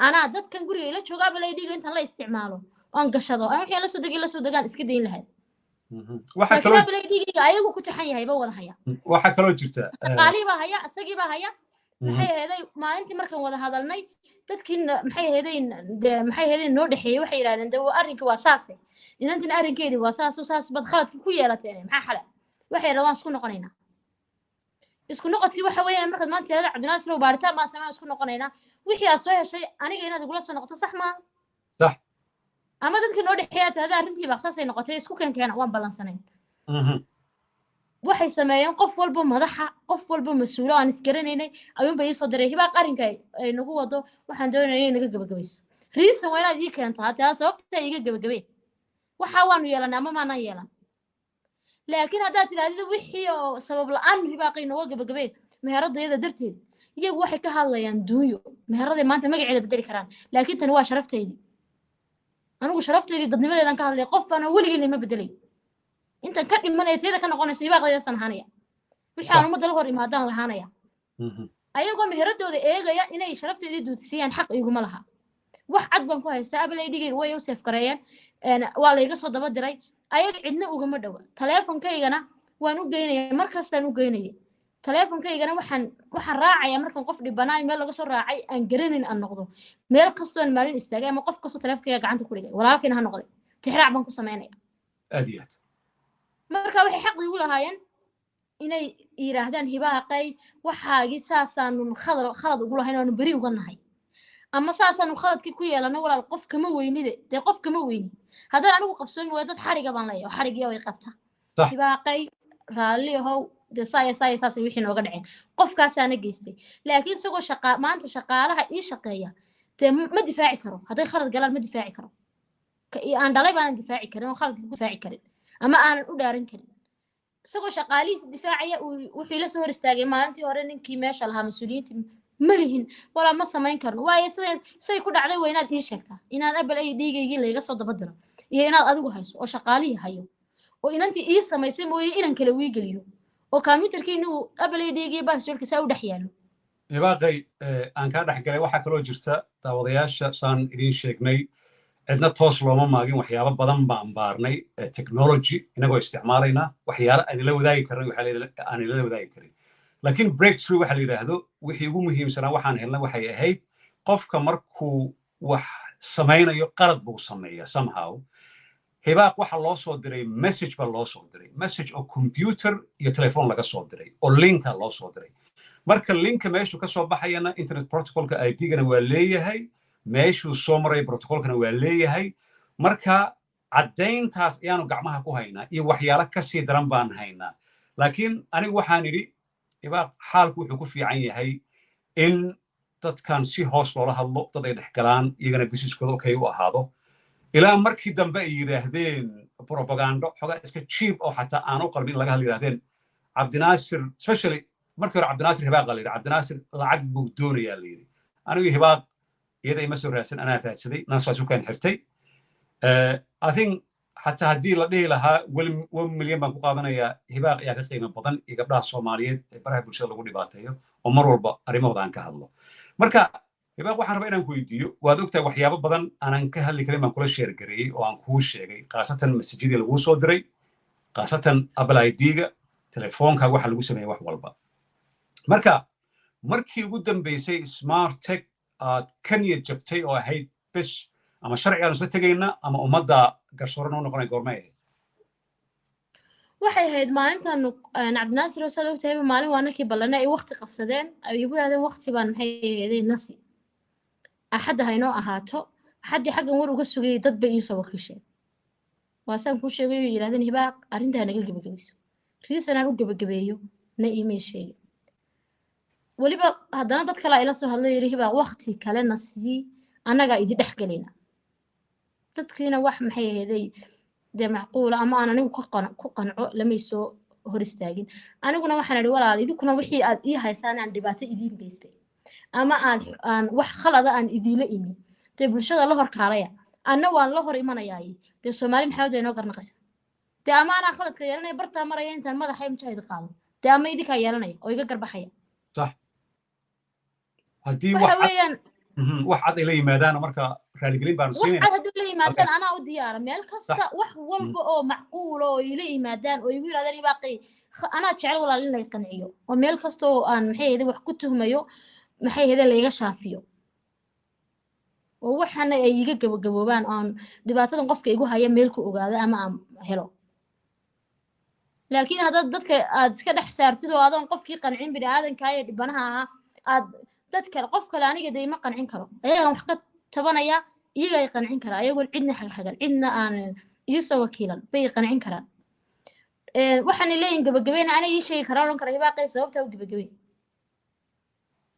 anaa dadkan guriga ila jooga Apple ID-ga intaan la isticmaalo oon gashado, aan wixii la soo degay la soo degaan, iska dayn lahayd. Waxaa laakiin kaloo Apple ID-gayga ayagu ku taxan yahay ba wada haya. Waxaa kaloo jirta shaqaalihii baa haya, isagii baa haya. Maxay aheeday, maalintii markaan wada hadalnay dadkii maxay aheeday, dee maxay aheeday, noo dhexeeyey, waxay yidhahdeen, "De arrinki waa saase, inantina arrinkeedii waa saas oo saas baad khaladkii ku yeelateen, maxaa xale?" Waxay yidhahdeen, "Waan isku noqonaynaa." Isku noqodkii waxa weeyaan, markaad maanta tirahdo, "Cabdinaasir ow, baaritaan baan sameyn, isku noqonaynaa," wixii aad soo heshay aniga inaad igula soo noqoto sax maaha. Sax. Ama dadkii noo dhexeeya aad tirahdo, "Arrintii baa saasay noqotay, isku keenkeena," waan ballansanayn. Waxay sameeyeen, qof walba madaxa, qof walba mas-uulo aan isgaranaynay ayuunba iisoo diray, "Hibaaq, arrinka ay nagu wado waxaan doonaya inay naga gebagabayso. Reason waa inaad ii keentaa, taa sababta iga gebagabeen, waxa waanu yeelanay ama maanaan yeelan." Laakiin haddaad tidhahdid wixii oo sabab la-aan hibaaqay nooga gebagabeen meheradayada darteed, iyagu waxay ka hadlayaan duunyo, meheraday maanta magaceeda bedeli karaan, laakiin tani waa sharaftaydii. Anigu sharaftaydii, dadnimadeedan ka hadlaya. Qof baana weligii lama bedelayo intan ka dhimanaya, tiyada ka noqonayso hibaaqdaydasan ahaanaya, wixii aan ummadda la hor imaadaan lahaanaya. Ayagoo meheradooda eegaya inay sharafteedii duudsiiyaan xaq iguma laha. Wax cad baan ku haystaa. Apple ID-gayga way u save gareeyeen, waa layga soo daba diray. Ayaga cidna ugama dhowa. Taleefonkaygana waan u geynaya, mar kastaan u geynaya. Taleefonkaygana waxaan raacaya markaan qof dhibanaay meel laga soo raacay aan garanin aan noqdo, meel kastoon maalin istaagay ama qof kastoo taleefonkayga gacanta ku dhigay, walaalkayna ha noqday, tixraac baan ku samaynaya. Aad iyo aad. Marka waxay xaq igu lahaayeen inay yidhaahdaan, "Hibaaqay, waxaagii saasaanu khalad ugu lahayn, aanu beri uga nahay, ama saasaanu khaladkii ku yeelanay." Walaal, qof kama weynide, dee qof kama weyni. Haddaan anigu qabsoomi waayo, dad xadhiga baan leeyahay oo xadhigiya way qabta. "Hibaaqay, raalli ahow, dee saaya saaya saasay wixii nooga dhaceen, qofkaasaana geystay." Laakiin isagoo shaqa maanta shaqaalaha ii shaqeeya dee ma difaaci karo. Hadday khalad galaan ma difaaci karo. Aan dhalay baanan difaaci karin oo khaladka ku difaaci karin ama aanan u dhaaran karin. Isagoo shaqaalihiisa difaacaya wuxuu ila soo hor istaagay maalintii hore ninkii meesha lahaa, mas-uuliyiintii, "Ma lihin walaa, ma samayn karno." Waayo, siday say ku dhacday waa inaad ii sheegtaa, inaad Apple ID-gaygii layga soo daba diro iyo inaad adigu hayso oo shaqaalihii hayo oo inantii ii samaysay mooye inan kale wii geliyo oo computerkiini uu Apple ID-gii passwordka saa u dhex yaallo. Hibaaqay, aan kaa dhex galay. Waxaa kaloo jirta, daawadayaasha, saan idiin sheegnay, cidna toos looma maagin. Waxyaabo badan baan baarnay, technology inagoo isticmaalayna, waxyaalo aan ila wadaagi karnay, waxaa aan ila wadaagi karin. Laakiin breakthrough waxa la yidhaahdo, wixii ugu muhiimsanaa waxaan helnay waxay ahayd, qofka markuu wax samaynayo qalad buu sameeyaa somehow. Hibaaq waxa loo soo diray message baa loo soo diray, message oo computer iyo telephone laga soo diray oo linka loo soo diray. Marka linka meeshuu ka soo baxayana internet protocolka IP-gana waa leeyahay, meeshuu soo maray protocolkana waa leeyahay. Marka caddayntaas ayaanu gacmaha ku haynaa iyo waxyaalo ka sii daran baan haynaa. Laakiin anigu waxaan idhi, Hibaaq, xaalku wuxuu ku fiican yahay in dadkan si hoos loola hadlo, dad ay dhex galaan, iyagana businesskooda okay u ahaado. Ilaa markii dambe ay yidhaahdeen propagando xogaa iska cheap oo xataa aan u qalmin laga hadla, yidhahdeen Cabdinaasir, especially markii hore Cabdinaasir Hibaaqa la yidhi, "Cabdinaasir lacag buu doonayaa," la yidhi. Anigu Hibaaq iyada ima soo raadsan, anaa raadsaday, naas waa sukaan xirtay. I think xataa haddii la dhihi lahaa 1 milyan baan ku qaadanayaa, Hibaaq ayaa ka qiimo badan iyo gabdhaha Soomaaliyeed ee baraha bulshada lagu dhibaateeyo oo mar walba arrimahooda aan ka hadlo. Marka Hibaaq, waxaan rabaa inaan ku weydiiyo, waad ogtahay waxyaabo badan aanan ka hadli karin baan kula share gareeyey oo aan kuu sheegay, khaasatan masajidii laguu soo diray, khaasatan Apple ID-ga, telefoonka waxa lagu sameeyey, wax walba. Marka markii ugu dambeysay Smart Tech aad ka niyad jabtay oo ahayd bes, ama sharcigaan isla tegayna ama ummadda garsoore noo noqonay, goormay ahayd? Waxay ahayd maalintan, Cabdinaasir oo saad ogtahayba, maalin waa nakii ballanay, ay waqti qabsadeen, ay igu yidhahdeen, "Waqti baan maxay ahaydey nasi, Axadda haynoo ahaato." Axaddii xaggan war uga sugayay, dad bay iisoo wakiisheen, waa saan kuu sheegay, oo yidhahdeen, "Hibaaq, arrintaa naga gebagabayso." Reason aan u gebagabeeyo na iimay sheegin. Weliba haddana dad kale ila soo hadlay, yidhi, "Hibaaq, waqti kalena sii, annagaa idi dhex gelayna." Dadkiina wax maxay ahaydey dee macquula ama aan anigu ku qanco lamay soo hor istaagin. Aniguna waxaan idhi, "Walaal, idinkuna wixii aad ii haysaan aan dhibaato idiin geystay Ama aan wax khalada aan idiila imin, dee bulshada la hor kaalaya, anna waan la hor imanayaa. Dee Soomaali Maxamed way noo garnaqaysa. Dee ama anaa khaladka yeelanaya, bartaa maraya intaan madaxa mujaahid qaado, dee ama idinkaa yeelanaya oo iga garbaxaya. Sax, haddii waxa weeyaan wax cad ay la yimaadaan, marka raaligelin baanu wax siinayna. Cad haddii la yimaadaan, anaa u diyaara meel kasta. Wax walba oo macquula oo ila yimaadaan oo igu yidhahdaan Hibaaqay, anaa jecel walaal in lay qanciyo, oo meel kasta oo aan maxay ahayde wax ku tuhmayo, maxay ahayde, layga shaafiyo, oo waxana ay iga gabagaboobaan, oon dhibaatadan qofka igu haya meel ku ogaado ama aan helo. Laakiin haddaad dadka aad iska dhex saartid oo adoon qofkii qancin, bini aadanka ee dhibanaha ahaa, aad dad kale, qof kale, aniga dee ima qancin karo. Ayagaan wax ka tabanaya, iyaga ay qancin karaa, ayagoon cidna xagxagan, cidna aan ii soo wakiilan bay i qancin karaan. Waxaan leeyihin gabagabeyna ana ii sheegi karaa, odhan kara Hibaaqay sababtaa u gabagabey.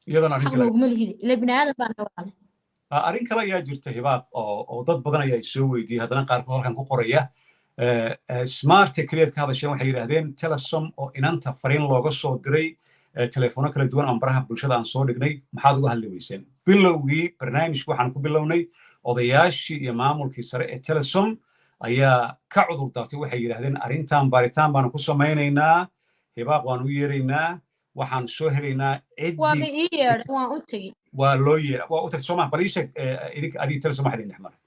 Iyadana xaq arrintii looguma lihide ila bini aadan baan walaale. Arrin kale ayaa jirta, Hibaaq, oo dad badan ayaa soo weydiiyey, haddana qaarkood halkan ku qoraya. Smart keliyaad ka hadasheen, waxay yidhaahdeen Telesom oo inanta fariin looga soo diray telefono kala duwan aan baraha bulshada aan soo dhignay, maxaad uga hadli weyseen? Bilowgii barnaamijka waxaan ku bilownay odayaashii iyo maamulkii sare ee Telesom ayaa ka cudur daartay. Waxay yidhaahdeen arrintan baaritaan baanu ku samaynaynaa, Hibaaq waan u yeeraynaa, waxaan soo helaynaa waaba ciddii. Ii yeedhan, waan u tegey. Waa loo yeera, waa u tagtay soo maa? Bal ii sheeg, idinka adiga Telesom waxa idin dhex maray.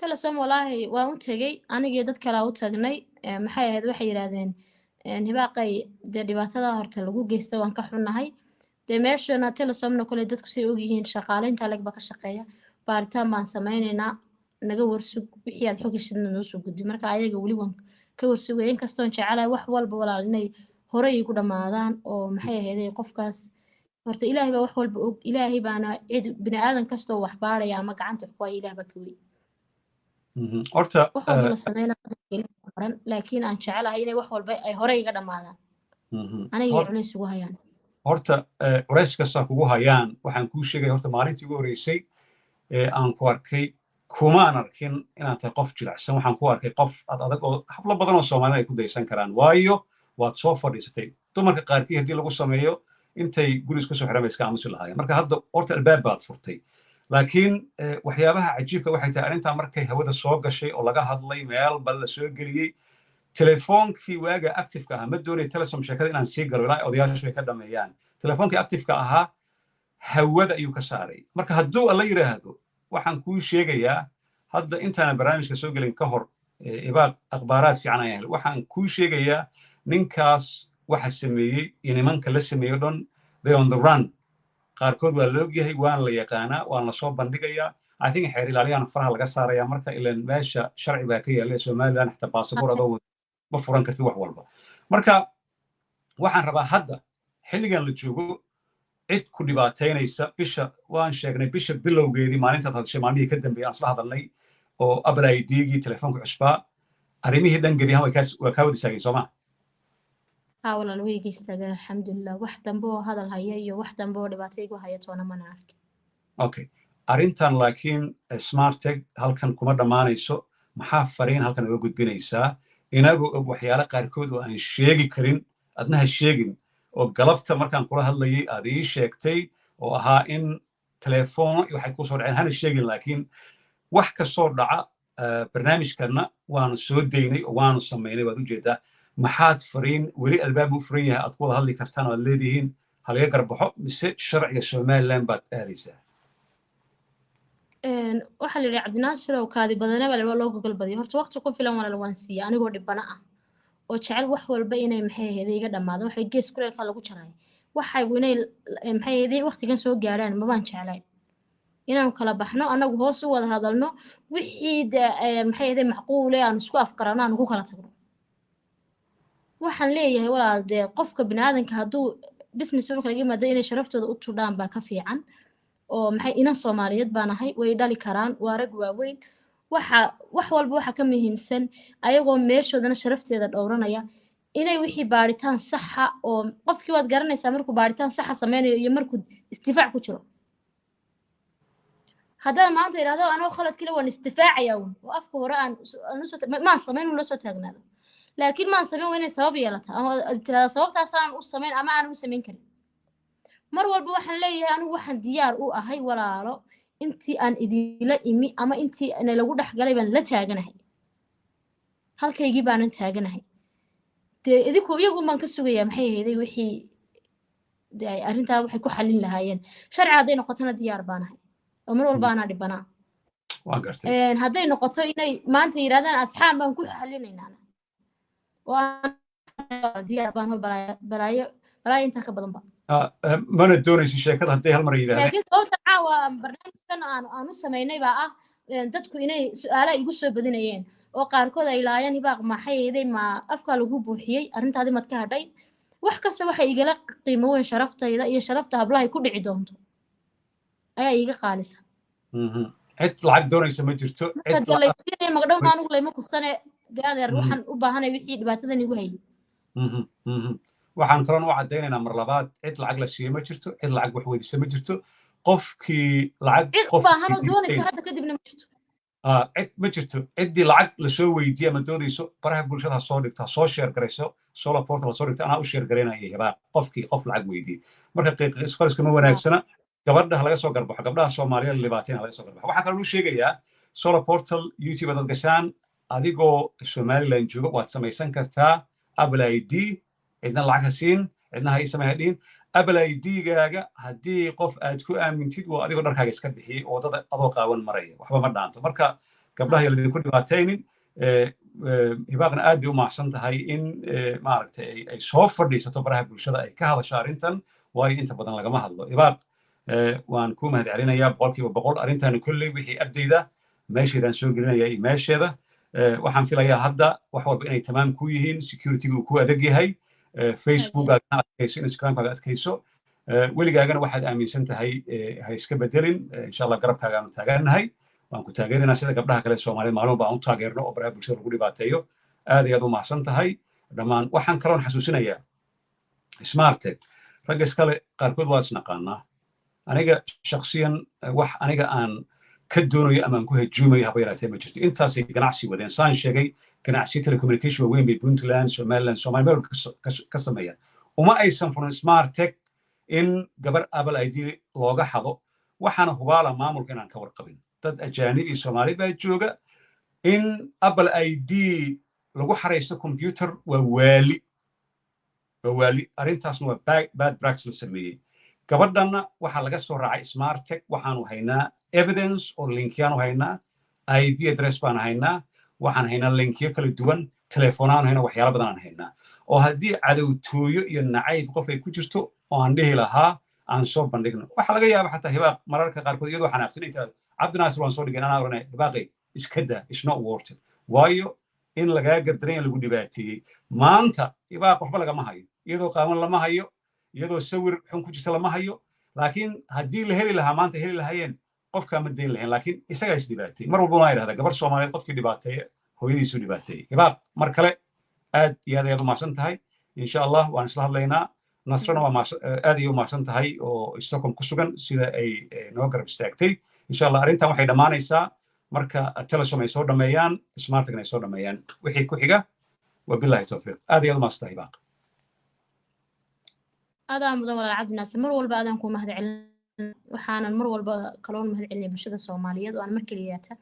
Telesom walaahi waan u tegey, anigii dad kalaa u tagnay. Maxay ahayd, waxay yidhaahdeen Hibaaqay, dee dhibaatada horta lagu geysta waan ka xunnahay. Dee meeshana Telesomna kole dadku say ogyihiin shaqaaleynta leg ba ka shaqeeya, baaritaan baan sameynaynaa, naga warsug, wixii aad xog heshidna noo soo gudbi. Marka ayaga weli waan ka warsugaya, inkastoon jecelahay wax walba walaal inay hore igu dhammaadaan. Oo maxay ahayd, qofkaas horta Ilaahay baa wax walba og, Ilaahay baana cid bini aadan kastoo wax baaraya ama gacanta wax ku haya, Ilaah baa ka weyn. Horta wax walba la sameynaya qoran, laakiin aan jecelahay inay wax walba ay hore iga dhammaadaan, aniga culays ugu hayaan. Horta culays kastaa kugu hayaan, waxaan kuu sheegaya, horta maalintii ugu horreysay ee aan ku arkay kumaan arkin inaad tahay qof jilicsan. Waxaan ku arkay qof ad adag oo hablo badan oo Soomaalida ay ku daysan karaan, waayo waad soo fadhiisatay. Dumarka qaarkii haddii lagu sameeyo, intay guri iska soo xidhan bay iska aamusi lahaayeen. Marka hadda horta albaab baad furtay, laakiin waxyaabaha cajiibka waxay tahay arrintaa markay hawada soo gashay oo laga hadlay, meel bal la soo geliyey, telefoonkii waaga active-ka ahaa, ma doonay Telesom sheekada inaan sii galo ilaa odayaashu ay ka dhameeyaan, telefoonkii active-ka ahaa hawada ayuu ka saaray. Marka hadduu Alla yidhaahdo, waxaan kuu sheegayaa hadda, intaanan barnaamijka soo gelin ka hor, Hibaaq akhbaaraad fiican ayaan helay. Waxaan kuu sheegayaa ninkaas waxa sameeyey iyo nimanka la sameeyey o dhan, they on the run. Qaarkood waa la ogyahay, waan la yaqaanaa, waan la soo bandhigayaa. I think xeer ilaaliyaan faraha laga saaraya. Marka ilan meesha sharci baa ka yaalla Somaliland, xitaa baasabor adoo ma furan kartid wax walba. Marka waxaan rabaa hadda xilligan la joogo, cid ku dhibaataynaysa bisha waan sheegnay, bisha bilowgeedii maalintaad hadashay, maalmihii ka dambeeyay aan isla hadalnay oo Apple ID-gii telefoonka cusbaa, arrimihii dhan gebi ahaan waa kaa wada istaageen, soo ma? Haa walaal, way iga istaageen, alxamdulilah. Wax dambe oo hadal haya iyo wax dambe oo dhibaato igu haya toona mana arkin. Okay, arrintan laakiin Smartech halkan kuma dhammaanayso. Maxaa fariin halkan uga gudbinaysaa, inagoo og waxyaalo qaarkood oo aan sheegi karin, adna ha sheegin, oo galabta markaan kula hadlayay aad ii sheegtay oo ahaa in telefono iyo waxay kusoo dhaceen, hana sheegin. Laakiin wax kasoo dhaca barnaamijkanna waanu soo daynay oo waanu samaynay, waad ujeedaa. Maxaad fariin, weli albaab u furan yahay aad ku wada hadli kartaan oo aad leedihiin ha laga garbaxo, mise sharciga Somaliland baad aadaysaa? Waxaa la yidhi Cabdinaasir oo kaadi badane baa la yidhi, waa loo gogol badiyo. Horta waqti ku filan walaal waan siiya, anigoo dhibana ah oo jecel wax walba inay maxay ahayd iga dhammaado, waxay gees kuleelka lagu jaraay waxaygu inay maxay ahayd waqtigan soo gaarhaan mabaan jeclayn. Inaan kala baxno, anagu hoos u wada hadalno, wixii de maxay ahayd macquule aan isku afgarano, aan ku kala tagno. Waxaan leeyahay walaal, dee qofka biniaadanka hadduu business marka laga yimaado, inay sharaftooda u tudhaan baa ka fiican. Oo maxay, inan Soomaaliyeed baan ahay, way dhali karaan, waa rag waaweyn. Waxa wax walba waxa ka muhiimsan, ayagoo meeshoodana sharafteeda dhowranaya, inay wixii baaritaan saxa oo qofkii waad garanaysaa markuu baaritaan saxa sameynayo iyo markuu isdifaac ku jiro. Haddaan maanta idhahdo anoo khalad kale waan isdifaacayaa uun, oo afka hore aan usoo maan samayn un la soo taagnaado, laakiin maan samayn, waa inay sabab yeelataa ama aad tirahdaa sababtaasaan u samayn ama aanan u samayn karin. Mar walba waxaan leeyahay, anigu waxaan diyaar u ahay, walaalo, intii aan idinla imi ama intii nalagu dhex galay baan la taaganahay, halkaygii baanan taaganahay. Dee idinku iyagun baan ka sugayaa, maxay ahayday, wixii dee ay arrintaa waxay ku xallin lahaayeen. Sharci hadday noqotona diyaar baanahay oo mar walba anaa dhibanaa. Waan gartay. Hadday noqoto inay maanta yidhahdaan asxaab baan ku xallinaynaa oo aan diyaar baan, balaayo balaayo balaayo intaa ka badanba. Mana doonayso sheekada hadday hal mar yidhahdeen. Laakiin sababta caawa barnaamijkan aan u samaynay baa ah dadku inay su-aalaha igu soo badinayeen oo qaarkood ay laayeen, "Hibaaq, maxay ahayday, ma afkaa lagu buuxiyey arrintaadi, maad ka hadhay?" Wax kasta waxay igala qiimo weyn sharaftayda iyo sharafta hablahay ku dhici doonto ayaa iiga qaalisa. Cid lacag doonaysa ma jirto. Marka laysiinaya magdhowna, anigu layma kufsane dee adeer, waxaan u baahanay wixii dhibaatadan igu hayay. Waxaan kaloon u caddaynaynaa mar labaad, cid lacag la siiyey ma jirto, cid lacag wax weydiisa ma jirto. Qofkii lacag cid u baahan oo doonaysa hadda kadibna ma jirto. Cid ma jirto. Ciddii lacag lasoo weydiiye ama doonayso, baraha bulshada ha soo dhigto, ha soo share garayso, Solar Portal ha soo dhigto, anaa u share garaynaya Hibaaq. Qofkii qof lacag weydiiyey marka qiiqisqariska ma wanaagsana. Gabadha ha laga soo garbaxo, gabdhaha Soomaaliyeed la dhibaateyn ha laga soo garbaxo. Waxaa kaloo u sheegayaa Solar Portal, YouTube hadaad gashaan adigoo Somaliland jooga, waad samaysan kartaa Apple ID. Cidna lacag ha siin, cidna ha ii samey ha dhihin. Apple ID-gaaga haddii qof aad ku aamintid, waa adigoo dharkaaga iska bixiyey oo waddada adoo qaawan maraya, waxba ma dhaanto. Marka gabdhaha ladinku dhibaataynin. Hibaaqna aad bay u mahadsan tahay in maaragtay ay soo fadhiisato baraha bulshada, ay ka hadasho arrintan, waayo inta badan lagama hadlo. Hibaaq, waan kuu mahad celinayaa 100%. Arrintan kolley wixii abdayda meesheedaan soo gelinaya iyo meesheeda. Waxaan filayaa hadda wax walba inay tamaam ku yihiin, security-ga uu ku adag yahay, Facebookaagana adkayso, Instagramkaaga adkayso, weligaagana waxaad aaminsan tahay ha iska bedelin. Insha Allah garabkaagaanu taagannahay, waan ku taageeraynaa sida gabdhaha kale Soomaaliyed maalin walba aan u taageerno oo baraha bulshada lagu dhibaateeyo. Aad ayaad u mahadsan tahay dhammaan. Waxaan kaloon xasuusinayaa Smartech ragga iskale qaarkood waa isnaqaanaa. Aniga shaksiyan wax aniga aan ka doonayo ama aan ku hajuumayo haba yaraatee ma jirto. Intaasay ganacsi wadeen, saan sheegay, ganacsiyo telecommunication waaweyn bay Puntland, Somaliland, Somalia meel ka sameeyaan. Uma aysan furin Smartech in gabar Apple ID looga xado. Waxaana hubaala maamulka inaan ka warqabin, dad ajaanib iyo Soomaali baa jooga. In Apple ID lagu xaraysto computer waa waali, waa waali. Arrintaasna waa bad practice la sameeyey. Gabadhanna waxaa laga soo raacay Smartech. Waxaanu haynaa evidence oo linkyaanu haynaa, IP address baan haynaa, waxaan haynaa linkyo kala duwan, telefoonaan haynaa, waxyaalo badan aan haynaa oo haddii cadowtooyo iyo nacayb qof ay ku jirto oo aan dhihi lahaa aan soo bandhigno. Waxaa laga yaaba xataa Hibaaq mararka qaarkood iyadoo xanaaqsan inay tirahdo, "Cabdinaasir, waan soo dhigay," anaa oranay, "Hibaaqay, iska daa, it's not worth it," waayo in lagaa gardaran lagu dhibaateeyey. Maanta Hibaaq waxba lagama hayo, iyadoo qaawan lama hayo, iyadoo sawir xun ku jirta lama hayo. Laakiin haddii la heli lahaa, maanta heli lahaayeen, qofkaa ma dayn lahayn, laakiin isagaa is dhibaateeyey. Mar walba waan idhahdaa, gabar Soomaaliyeed qofkii dhibaateeya hooyadiisu dhibaateeyey. Hibaaq, mar kale aad iyo aad ayaad u mahadsan tahay. Insha Allah waan isla hadlaynaa. Nasrana waa aad ayay u mahadsan tahay oo Stockholm ku sugan, sida ay noo garab istaagtay. Insha Allah arrintan waxay dhammaanaysaa marka Telesom ay soo dhammeeyaan, Smartechna ay soo dhammeeyaan, wixii ku xiga. Wabillahi towfiiq. Aad ayaad u mahadsan tahay, Hibaaq. Adaa mudan, walaal Cabdinaasir. Mar walba adaan kuu mahad celin. Waxaanan mar walba kaloon mahad celinaya bulshada Soomaaliyeed oo aan mar keliyaata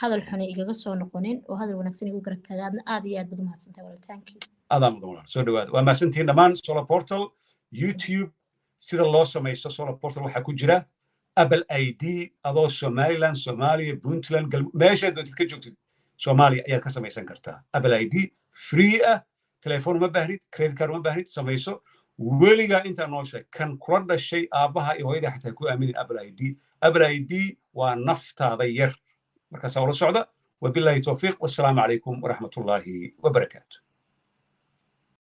hadal xune igaga soo noqonin oo hadal wanaagsan igu garab taaga. Aadna aad iyo aad baad u mahadsantahay walaaltaankii. Adaa mudan, walaal. Soo dhawaada, waa mahadsantihiin dhammaan. Solar Portal YouTube, sida loo samaysto Solar Portal, waxaa ku jira Apple ID adoo Somaliland, Soomaaliya, Puntland, meeshaad doontid ka joogtid Soomaaliya ayaad ka samaysan kartaa Apple ID free ah. Telefoon uma baahnid, credit card uma baahnid. Samayso weligaa intaa nooshahay. Kan kula dhashay, aabbaha iyo hooyada xataa ku aaminin Apple ID. Apple ID waa naftaada yar. Markaasaa ula socda. Wabillahi towfiiq, wassalaamu calaykum waraxmatullaahi wabarakaatu.